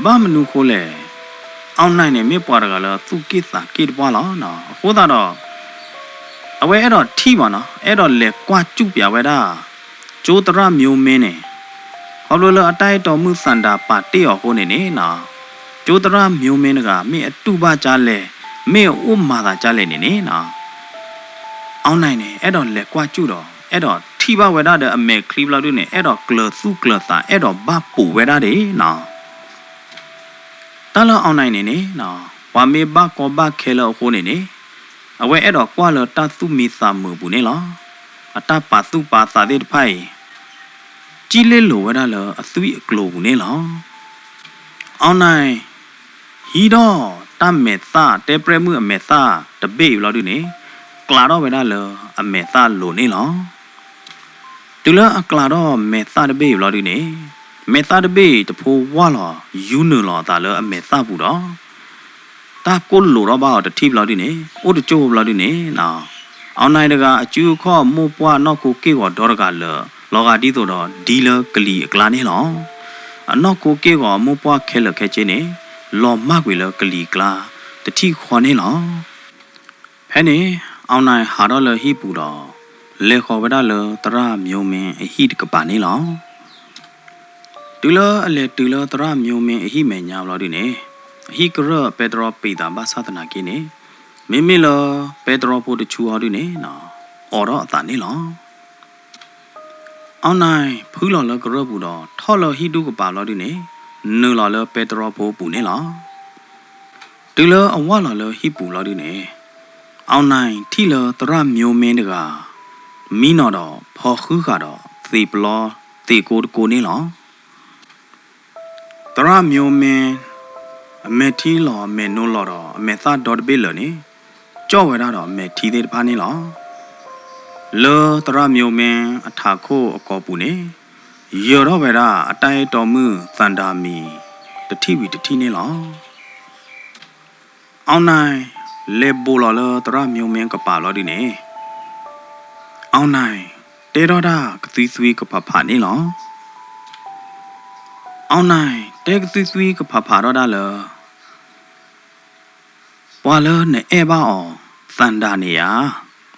ဘၣ်မနုၤဃိလဲၣ်, အောင်နိုင် န့ၣ် မ့ၢ်ပှၤတဂၤလၢသူၣ်က့ၣ်သးက့ၣ်တပှၢ်လီၤ. အဃိသတးဒီး အဝဲအဲၣ်ဒိးထံၣ်ဘၣ်နီၤ, အဲၣ်ဒိးလဲၤကွၢ်စူၣ်ပၠးဝဲဒၣ် ကၠိသရၣ်မျိုးမင်း န့ၣ်, ခီဖျိလၢအတၢ်အဲၣ်တီမုၣ်သန္တာပာ်တ့ၢ်အီၤအဃိန့ၣ်န့ၣ်နီၤ, ကၠိသရၣ်မျိုးမင်း တဂၤ မ့ၢ်အတူၢ်ဘၣ်ကၠါလဲၣ်, မ့ၢ်အအိၣ်မၤသးကၠါလဲၣ်န့ၣ်န့ၣ်နီၤ, အောင်နိုင် န့ၣ် အဲၣ်ဒိးလဲၤကွၢ်စူၣ်ဒီး အဲၣ်ဒိးထံၣ်ဘၣ်ဝဲဒၣ်ဒီးအမဲာ်ချံဘျီဒုန့ၣ် အဲၣ်ဒိးကျၢၤသူၣ်ကျၢၤသး အဲၣ်ဒိးဘၣ်ပိာ်ဝဲဒၣ်ဒံးနီၤ. တၢ်လၢ အောင်နိုင် န့ၣ်န့ၣ် ပှၤမ့ၢ်ဘၣ်ကီဘၣ်ခဲလၢအဃိန့ၣ်န့ၣ်, အဝဲအဲၣ်ဒိးကွၢ်လၢတၢ်သူၣ်မံသးမုာ်အပူၤန့ၣ်လီၤ. အတၢ်ပာ်သူၣ်ပာ်သးသ့ၣ်တဖၣ်အံၤ ကံၣ်လ့လိာ်ဝဲဒၣ်လၢအသွံၣ်အကျိၤပူၤန့ၣ်လီၤ. အောင်နိုင် ဟံးထီၣ်တၢ်မဲာ်သၣ် တဲပြဲၣ်မုၣ်အမဲာ်သၣ်တဘ့ၣ်အံၤဘျီဒုန့ၣ်, ကျးထီၣ်ဝဲဒၣ်လၢအမဲာ်သၣ်လိၤန့ၣ်လီၤ. တုၤလၢအကျးထီၣ်မဲာ်သၣ်တဘ့ၣ်အံၤဘျီဒုန့ၣ်, မဲာ်သၣ်တဘ့ၣ်အံၤတဖိဝၢ်လီၤ ယူနုာ်လီၤအသးလၢအမဲာ်သၣ်ပူၤဒီး တၢ်ကိၢ်လိာ်ထီၣ်ဘၣ်အီၤတထံၣ်ဘျီဒုန့ၣ်, အိၣ်တကၠိဘျီဒုန့ၣ်နီၤ, အောင်နိုင် တဂၤ အစုအခီၣ်မိၢ်ပှၢ်နီၢ်ခိက့ၢ်ဂီၤဒီတဂၤလၢာ် လီၤဂာ်ဒ်သိးဒီးဒ်လၢကလံၤအကျါန့ၣ်လီၤ. အနီၢ်ခိက့ၢ်ဂီၤအမိၢ်ပှၢ်ခဲလၢာ်ခဲဆ့န့ၣ် လီၤမၢ်ကွံာ်လၢကလံၤအကျါ တထံၣ်ဃီန့ၣ်လီၤ. ဖဲန့ၣ် အောင်နိုင် ဟးထီၣ်လၢဟံၣ်ပူၤဒီး လဲၤဃီၤဝဲဒၣ်လၢသရၣ်မျိုးမင်းအဟံၣ်တကပၤန့ၣ်လီၤ. တုၤလၢအလဲၤတုၤလၢသရၣ်မျိုးမင်းအဟံၣ်မဲာ်ညါဘျီဒုန့ၣ်, အဟံၣ်ကရၢၢ်ပဲတြီပံာ်သးဘၣ်ဆၣ်သနာ်က့န့ၣ်, မ့မ့ၢ်လၢပဲတြီဖိတဆူအီၤဒုန့ၣ်, အိးထီၣ်အသးန့ၣ်လီၤ. အောင်နိုင် ဖုလီၤလၢကရၢၢ်ပူၤဒီး ထီၣ်လၢဟံၣ်ဒူၣ်ကပၤဘျီဒုန့ၣ်, နုာ်လီၤလၢပဲတြီဖိပူၤန့ၣ်လီၤ. တုၤလၢအဝၢ်လီၤလၢဟံၣ်ပူၤဘျီဒုန့ၣ်, အောင်နိုင် ထံၣ်လၢသရၣ်မျိုးမင်းတဂၤ မံနီၤဒီးဖီဃုဃာ်ဒီး သံးပျီသံးကိတကိန့ၣ်လီၤ. သရၣ်မျိုးမင်း အမဲာ်ထံလီၤအမဲာ်နိလီၤဒီး အမဲာ်သၣ်ဒီတဘ့ၣ်လၢာ်န့ၣ် ကၠီၣ်ဝဲဒၣ်ဒီးအမဲာ်ထံသ့ၣ်တဖၣ်န့ၣ်လီၤ. လၢသရၣ်မျိုးမင်းအထးခိၣ်အကိာ်ပူၤန့ၣ်, ယၢၤထီၣ်ဝဲဒၣ်အတၢ်အဲၣ်တီမုၣ်သန္တာမံၤ တထံၣ်ဝံၤတထံၣ်န့ၣ်လီၤ. အောင်နိုင် လဲၤဘူးလီၤလၢသရၣ်မျိုးမင်းကပၤဘျီဒုန့ၣ်, အောင်နိုင် တဲထီၣ်တၢ်ကသွံသွံကဖးဖးန့ၣ်လီၤ. အောင်နိုင် တဲကသွံသွံကဖးဖးထီၣ်ဒၣ်လၢ ပှၤလၢနအဲၣ်ဘၣ်အီၤ သန္တာန့ၣ်ဧါ,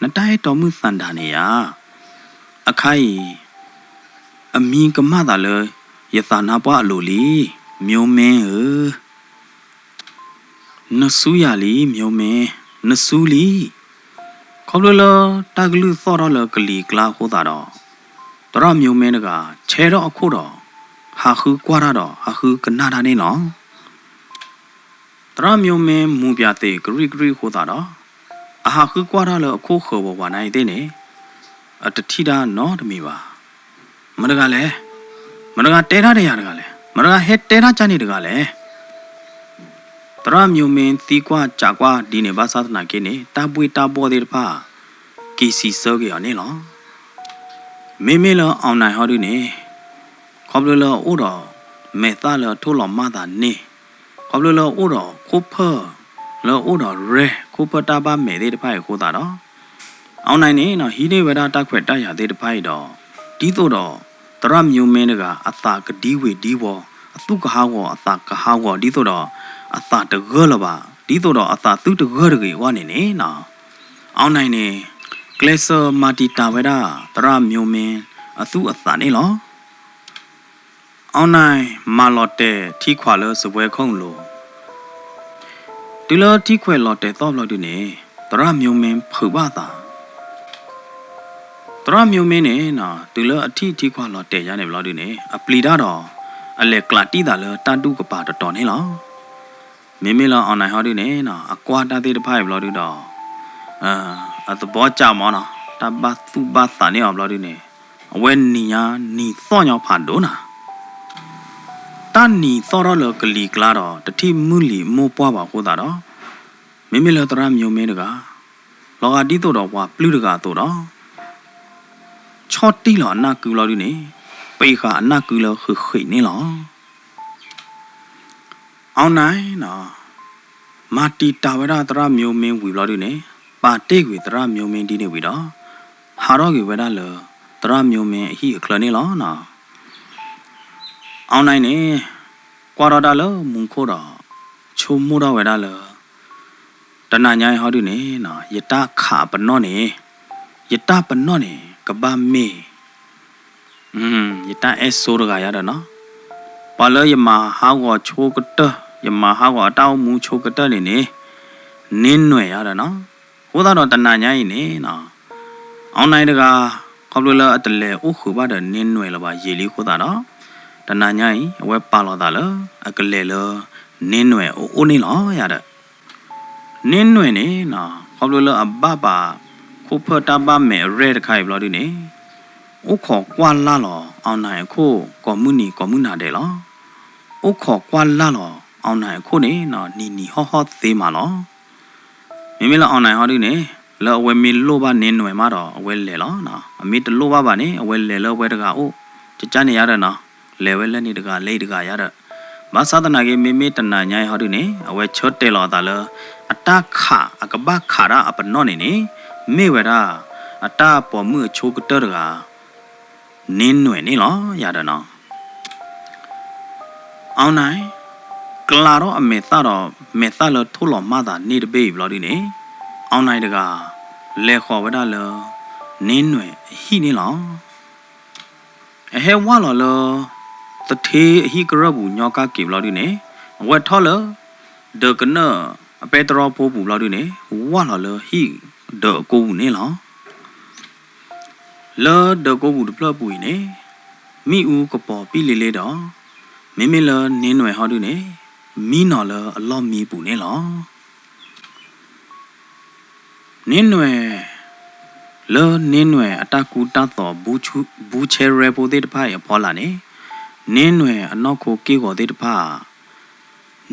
နတၢ်အဲၣ်တီမုၣ်သန္တာန့ၣ်ဧါ, အခါအံၤ အမံကမၣ်သးလၢယသးနါပှၢ်အလိၤလံ, မျိုးမင်းဧၢ, နစူယၤလံ မျိုးမင်း, နစူလံ. ခီဖျိလၢတၢ်ကလုၢ်သီၣ်ထီၣ်လၢကလံၤကျါအဃိသတးဒီး, သရၣ်မျိုးမင်းတဂၤ ဆဲထီၣ်အခိၣ်ဒီး ဟးဃုကွၢ်တၢ်ဒီး ဟးဃုကနၣ်တၢ်န့ၣ်လီၤ. သရၣ်မျိုးမင်းမူၤပၠးသံးကရံၣ်ကရံၣ်အဃိသတးဒီး, အဟးဃုကွၢ်တၢ်လၢအခိၣ်ဃၢၤဝးဝးနၤအံၤသ့ၣ်န့ၣ်, အတထံၣ်တၢ်နီတမံၤဘၣ်. မတဂၤလဲၣ်, မတဂၤတဲတၢ်ဒီးယၤတဂၤလဲၣ်, မတဂၤဟဲတဲတၢ်ကၢ်န့ၣ်တဂၤလဲၣ်. သရၣ်မျိုးမင်းသံကွၢ်ကးကွၢ်ဒ်န့ၣ်ဘၣ်ဆၣ်သနာ်က့န့ၣ်, တၢ်ဘှ့ၣ်တၢ်ဘှီၣ်သ့ၣ်တဖၣ် က့ၤစံးဆၢက့ၤအီၤန့ၣ်လီၤ. မ့မ့ၢ်လၢ အောင်နိုင် ဟီဒုန့ၣ်, ခီဖျိလၢအအိၣ်ဒီးမဲာ်သၣ်လၢအထိၣ်လီၤမၢ်သးန့ၢ်, ခီဖျိလၢအအိၣ်ဒီးခိၣ်ဖၢၣ် လၢအအိၣ်ဒီးရဲၣ် ခိၣ်ဖၢၣ်တၢ်ဘၣ်မဲာ်သ့ၣ်တဖၣ်အံၤအဃိသတးဒီး, အောင်နိုင် န့ၣ် ဟံးန့ၢ်ဝဲဒၣ်တၢ်ခွဲးတၢ်ယာ်သ့ၣ်တဖၣ်အံၤဒီး, ဒ်သိးဒီး သရၣ်မျိုးမင်းတဂၤ အသးကဒံဝ့ၤဒံဝီၤ, အသူၣ်ကဟးဂီၤ အသးကဟးဂီၤဒ်သိးဒီး အသးတဂၢၢ်လၢၤဘၣ်, ဒ်သိးဒီးအသးသုတဂၢၢ်တဂ့ၤအဂီၢ်န့ၣ်န့ၣ်, အောင်နိုင် န့ၣ် ကျဲးစၢးမၤတံာ်တာ်ဝဲဒၣ် သရၣ်မျိုးမင်း အသူၣ်အသးန့ၣ်လီၤ. အောင်နိုင် မၤလီၤတဲာ်ထံခွးလၢစပွဲခိၣ်လိၤ, တုၤလၢထံခွဲးလီၤတဲာ်သီၣ်ဘျီဒုန့ၣ် သရၣ်မျိးမ့ၢ်ဖုးဘၣ်သး, သရၣ်မျိးမ့ၢ်န့ၣ်နီၤ တုၤလၢအထံၣ်ထံခွါလီၤတဲာ်ယါန့ၣ်ဘျီဒုန့ၣ် အပျံၤတၢ်ဒီး အလဲၤကျးတံၢ်သးလၢတၢ်ဒူၣ်ကပၤတတီၤန့ၣ်လီၤ. မ့မ့ၢ်လၢ အောင်နိုင် ဟီဒုန့ၣ်နီၤ အကွၢ်တၢ်သ့ၣ်တဖၣ်အံၤဘျီဒုဒီး အသဘီကၠးမးနီၤ တၢ်ဘၣ်သူၣ်ဘၣ်သးန့ၢ်အီၤဘျီဒုန့ၣ် အဝဲနံၤညါနံၤသီၣ်ညီဖးဒိၣ်နၤ တၢ်နံၤသီၣ်ထီၣ်လၢကလံၤကျါဒီး တထံၣ်မုၢ်လံၤမိၢ်ပှၢ်ဘၣ်အဃိသတးဒီး မ့မ့ၢ်လၢသရၣ်မျိးမ့ၢ်တဂၤ လီၤဂာ်ဒ်သိးဒီးပှၤပျုၢ်တဂၤအသိးဒီး ဆီၣ်တံၢ်လီၤအနၢ်ကုလီၤဒုန့ၣ် ပံးဃာ်အနၢ်ကုလၢဃ့းဃ့းန့ၣ်လီၤ. အောင်နိုင်နီၤ မၤတံာ်တာ်ဝဲဒၣ်သရၣ်မျိးမ့ၢ်ဝံၤဘျီဒုန့ၣ် ပာ်တ့ၢ်ကွံာ်သရၣ်မျိးမ့ၢ်ဒ်န့ၣ်ဝံၤဒီး ဟးထီၣ်က့ၤဝဲဒၣ်လၢ သရၣ်မျိးမ့ၢ်အဟံၣ်အချၢန့ၣ်လီၤနီၤ. အောင်နိုင်န့ၣ် ကွၢ်ထီၣ်တၢ်လၢမူခိၣ်ဒီး ဆိကမိၣ်ထီၣ်ဝဲဒၣ်လၢ တနၤညါအံၤဟီဒုန့ၣ်နီၤ ယတၢ်ခးအပနီၣ်န့ၣ် ယတၢ်ပနီၣ်န့ၣ် ကဘၣ်မ့ၢ် ယတၢ်အဲၣ်ဆိတဂၤယါဒီးနီၤ ပှၤလၢယမၤဟးဂီၤဆိကတၢၢ် ယမၤဟးဂီၤအတၢ်အိၣ်မူဆိကတၢၢ်န့ၣ်န့ၣ် န့ၢ်နွဲၣ်ယါဒီးနီၤ. အဃိသတးဒီးတနၤညါအံၤန့ၣ်နီၤ အောင်နိုင် တဂၤ ခီဖျိလၢအတလဲၤအိၣ်ဃုာ်ဘၣ်ဒီးန့ၢ်နွဲၣ်လၢၤဘၣ်ယံာ်လံအဃိသတးဒီး တနၤညါအံၤ အဝဲပာ်လီၤသးလၢ အကလဲၤလၢ န့ၢ်နွဲၣ်အအိၣ်န့ၣ်လီၤယါဒီး န့ၢ်နွဲၣ်န့ၣ်နီၤ ခီဖျိလၢအဘၣ်ပာ် ခိၣ်ဖၢၣ်တၢ်ဘၣ်မဲာ်အရဲၣ်တခါအံၤဘျီဒုန့ၣ် အိၣ်ခိးကွၢ်လၢ်လီၤ အောင်နိုင် အခိၣ် ကိးမုၢ်နံၤကိးမုၢ်နၤဒဲးလီၤ. အိၣ်ခိးကွၢ်လၢ်လီၤ အောင်နိုင် အခိၣ်န့ၣ်နီၤ နံၤနံၤဟီၣ်ဟီၣ်သ့မးလီၤ. မ့မ့ၢ်လၢ အောင်နိုင် ဟီဒုန့ၣ် လၢအဝဲမ့ၢ်လိၣ်ဘၣ်န့ၢ်နွဲၣ်မးဒီး အဝဲလဲၤလီၤနီၤ. အမ့ၢ်တလိၣ်ဘၣ်ဘၣ်န့ၣ် အဝဲလဲၤလၢအဝဲတဂၤအိၣ် ကကန့ၣ်ယါဒီးနီၤ လဲၤဝဲလၢန့ၣ်တဂၤလၢအံၤတဂၤယါဒီး ဘၣ်ဆၣ်သနာ်က့ မ့မ့ၢ်တနၤညါအံၤဟီဒုန့ၣ် အဝဲဆၢတဲာ်လီၤအသးလၢ အတၢ်ခး အကဘၣ်ခးဒၣ်အပနီၣ်န့ၣ်န့ၣ် မ့ၢ်ဝဲဒၣ် အတၢ်ပိာ်မုၣ်အဆိကတၢၢ်တဂၤ န့ၢ်နွဲၣ်န့ၣ်လီၤယါဒီးနီၤ. အောင်နိုင် ကျးထီၣ်အမဲာ်သၣ်ဒီး မဲာ်သၣ်လၢထိၣ်လီၤမၢ်သးန့ၢ်တဘ့ၣ်အံၤဘျီဒုန့ၣ် အောင်နိုင် တဂၤ လဲၤဃီၤဝဲဒၣ်လၢ န့ၢ်နွဲၣ်အဟံၣ်န့ၣ်လီၤ. အဟဲဝၢ်လီၤလၢ သထ့အဟံၣ်ကရၢၢ်ပူၤညီကၢ်က့ၤဘျီဒုန့ၣ် အဝဲထီၣ်လၢ ဒၢးကနၢၣ်အပဲတြီဖိပူၤဘျီဒုန့ၣ် ဝၢ်လီၤလၢဟံၣ်ဒၢးအကိးပူၤန့ၣ်လီၤ. လၢဒၢးကိးပူၤတဖျၢၣ်အပူၤအံၤန့ၣ် မ့ၣ်အူကပီၤပံၣ်လ့လ့ဒီး မ့မ့ၢ်လၢန့ၢ်နွဲၣ်ဟီဒုန့ၣ် မံနီၤလၢအလီၢ်မံပူၤန့ၣ်လီၤ. န့ၢ်နွဲၣ် လၢန့ၢ်နွဲၣ်အတၢ်ကူတၢ်သိး ဘူဆူ- ဘူဆဲရဲဖိသ့ၣ်တဖၣ်အံၤအဖီလာ်န့ၣ် န့ၢ်နွဲၣ်အနီၢ်ခိက့ၢ်ဂီၤသ့ၣ်တဖၣ်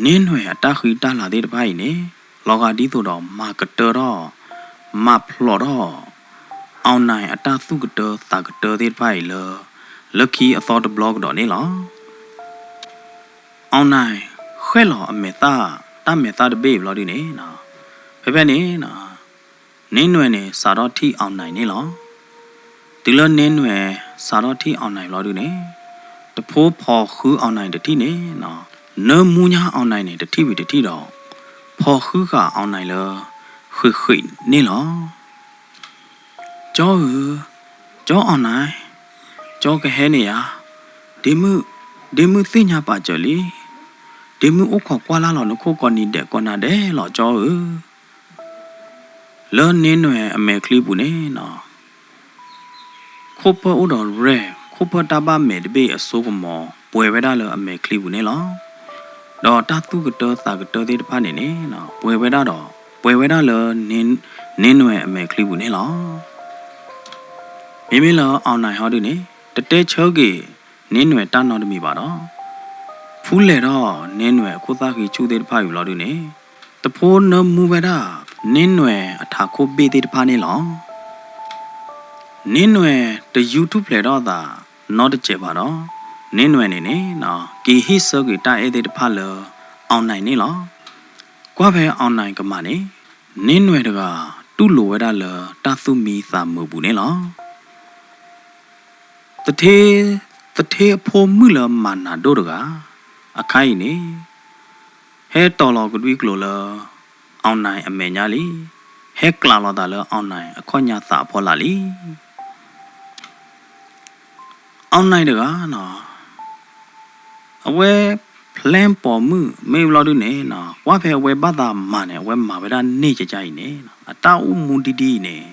န့ၢ်နွဲၣ်အတၢ်ဃံတၢ်လၤသ့ၣ်တဖၣ်အံၤန့ၣ် လီၤဂာ်ဒ်သိးဒီးမၤကတၢထီၣ် မၤဖျိးထီၣ် အောင်နိုင် အတၢ်သူၣ်ကတၢသးကတၢသ့ၣ်တဖၣ်အံၤလၢ လၢခံအသီတဘျီကဒီးန့ၣ်လီၤ. အောင်နိုင် ဃဲၣ်လီၤအမဲာ်သၣ် တၢ်မဲာ်သၣ်တဘ့ၣ်အံၤဘျီဒုန့ၣ် ဖဲဖဲန့ၣ် န့ၢ်နွဲၣ်န့ၣ် စးထီၣ်ထံၣ်အောင်နိုင်န့ၣ်လီၤ. တုၤလၢန့ၢ်နွဲၣ် စးထီၣ်ထံၣ်အောင်နိုင်ဘျီဒုန့ၣ် တဖိဖီၣ်ဃုအောင်နိုင်တထံၣ်န့ၣ် နၢမူညါအောင်နိုင်န့ၣ် တထံၣ်ဝံၤတထံၣ်ဒီး ဖီၣ်ဃုဃာ်အောင်နိုင်လၢ ဃ့းဃ့းန့ၣ်လီၤ. ကၠီဧၢ, ကၠီအောင်နိုင်, ကၠီကဟဲန့ၣ်ဧါ, ဒ့မုၣ်, ဒ့မုၣ်သ့ၣ်ညါပာ်စၢၤလံ, ဒ့မုၣ်အိၣ်ခိးကွၢ်လၢ်လီၤနခိၣ်ကိးနံၤဒဲးကိးနၤဒဲးလီၤကၠီဧၢ. လၢန့ၢ်နွဲၣ်အမဲာ်ချံပူၤန့ၣ်နီၤ ခိၣ်ဖၢၣ်အိၣ်ဒီးရဲၣ် ခိၣ်ဖၢၣ်တၢ်ဘၣ်မဲာ်တဘ့ၣ်အစိကမီၤ ပှဲၤဝဲဒၣ်လၢအမဲာ်ချံပူၤန့ၣ်လီၤ. ဒီးတၢ်သူၣ်ကတၢသးကတၢသ့ၣ်တဖၣ်န့ၣ်န့ၣ် ပှဲၤဝဲဒၣ်ဒီး ပှဲၤဝဲဒၣ်လၢ န့ၢ်နွဲၣ်အမဲာ်ချံပူၤန့ၣ်လီၤ. မ့မ့ၢ်လၢအောင်နိုင်ဟီဒုန့ၣ် တတဲဆၢက့ၤန့ၢ်နွဲၣ်တၢ်နီတမံၤဘၣ်ဒီး ဖူလဲၣ်ထီၣ်န့ၢ်နွဲၣ်အခိၣ်သၣ်ဃံဆူၣ်သ့ၣ်တဖၣ်အံၤဘျီဒုန့ၣ် တဖိနၢမူဝဲဒၣ် န့ၢ်နွဲၣ်အထးခိၣ်ဘ့ၣ်သ့ၣ်တဖၣ်န့ၣ်လီၤ. န့ၢ်နွဲၣ်တယူၢ်ထူၣ်ဖျဲးထီၣ်အသးနီတစဲးဘၣ်ဒီး န့ၢ်နွဲၣ်န့ၣ်န့ၣ် က့ၤဟ့ၣ်ဆၢက့ၤတၢ်အဲၣ်သ့ၣ်တဖၣ်လၢ အောင်နိုင်န့ၣ်လီၤ. ကွၢ်ဖဲအောင်နိုင်ကမၣ်န့ၣ် န့ၢ်နွဲၣ်တဂၤ တူၢ်လိာ်ဝဲဒၣ်လၢတၢ်သူၣ်မံသးမုာ်ပူၤန့ၣ်လီၤ. သထ့- သထ့အဖိမုၣ်လၢမၤနၤဒိၣ်တဂၤ အခါအံၤန့ၣ် ဟဲတီၤလီၤကဒွံကျိာ်လၢ အောင်နိုင်အမဲာ်ညါလံ, ဟဲကျးလီၤသးလၢ အောင်နိုင်အခီၣ်ညါသးအဖီလာ်လံ. အောင်နိုင်တဂၤနီၤ အဝဲ plan ပိာ်မုၣ်မ့ၢ်ဘျီဒုန့ၣ်နီၤ ကွၢ်ဖဲအဝဲဘၣ်သးမၤန့ၣ် အဝဲမၤဝဲဒၣ်န့ၢ်ကကါအံၤန့ၣ်နီၤ အတၢ်အိၣ်မူဒ်ဒ်အံၤန့ၣ်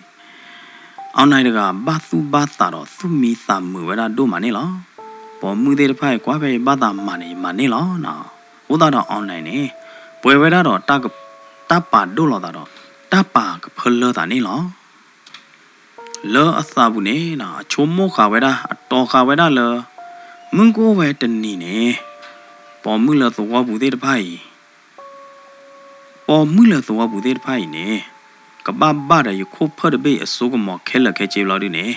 အောင်နိုင်တဂၤဘၣ်သူၣ်ဘၣ်သးဒီးသူၣ်မံသးမုာ်ဝဲဒၣ်ဒိၣ်မးန့ၣ်လီၤ. ပိာ်မုၣ်သ့ၣ်တဖၣ်အံၤ ကွၢ်ဖဲယဘၣ်သးမၤန့ၣ် ယမၤန့ၢ်လီၤနီၤ. အဃိသတးဒီး အောင်နိုင်န့ၣ် ပှဲၤဝဲဒၣ်ဒီးတၢ်က တၢ်ပာ်ဒိၣ်လီၤသးဒီး တၢ်ပာ်ကဖၢလၢသးန့ၣ်လီၤ. လၢအသးပူၤန့ၣ်နီၤ အဆိကမိၣ်ဃာ်ဝဲဒၣ် အတီဃာ်ဝဲဒၣ်လၢ မုၢ်ကအိၣ်ဝဲတနံၤန့ၣ် ပိာ်မုၣ်လၢသဝီပူၤသ့ၣ်တဖၣ်အံၤ ပိာ်မုၣ်လၢသဝီပူၤသ့ၣ်တဖၣ်အံၤန့ၣ် ကဘၣ်ဘၣ်ဒီးယခိၣ်ဖၢၣ်တဘ့ၣ်အစိကမီၤခဲလၢာ်ခဲဆ့ဘျီဒုန့ၣ်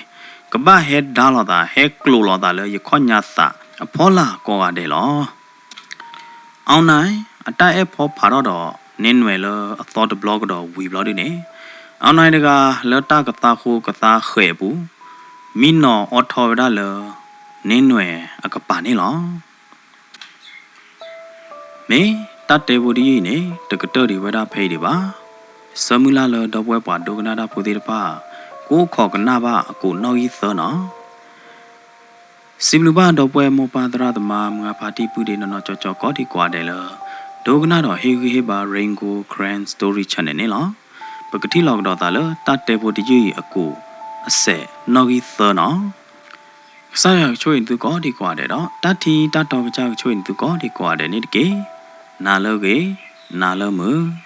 ကဘၣ်ဟဲဒါလိာ်သး ဟဲကျိးလိာ်သးလၢယခီၣ်ညါသးအဖီလာ်ကိးဂၤဒဲးလီၤ. အောင်နိုင် အတၢ်အဲၣ်ဖီဖးထီၣ်ဒီး နင်းနွယ်လၢအသီတဘျီကဒီးဝံၤဘျီဒုန့ၣ် အောင်နိုင်တဂၤလၢတၢ်ကသါဃိကသါဃဲးအပူၤ မံနီၤအိးထီၣ်ဝဲဒၣ်လၢ နင်းနွယ်အကပၤန့ၣ်လီၤ. မ့ၢ်တၢ်တဲဖိတယုၢ်အံၤန့ၣ် တကတၢၢ်ဒံးဝဲဒၣ်ဖဲအံၤဒံးဘၣ်. ဆၢမုၢ်လၢ်လၢဒီပုၢ်ဝဲၢ်ပှၤဒိကနၣ်တၢ်ဖိသ့ၣ်တဖၣ် ကအိၣ်ခိးကနၣ်ဘၣ်အကိးနီၣ်ဂံၢ်သၢနီၤ. စံးဘျုးဘၣ်ဒီပုၢ်ဝဲၢ်မိၢ်ပၢ်သရၣ်သမါ မုၢ်အါဖါတံၢ်ပုၢ်ဒ့နီၢ်နီၢ်ကၠီကၠီကိးဒံကိးဂၤဒဲးလၢ ဒိကနၣ်ဒီးဟ့ၣ်ဂံၢ်ဟ့ၣ်ဘါ Rain Gold Karen Story Channel န့ၣ်လီၤ. ပကထံၣ်လိာ်ကဒီးသးလၢတၢ်တဲဖိတယုၢ်အံၤအကိးအစဲးနီၣ်ဂံၢ်သၢနီၤ. ကစၢ်ယွၤကဆိၣ်ဂ့ၤနသုကိးဒံကိးဂၤဒဲးဒီး တၢ်ထံၣ်တၢ်တီကစၢ်ကဆိၣ်ဂ့ၤနသုကိးဒံကိးဂၤဒဲးန့ၣ်တက့ၢ်. နၤလၢအဂ့ၤ, နၤလၢမုာ်.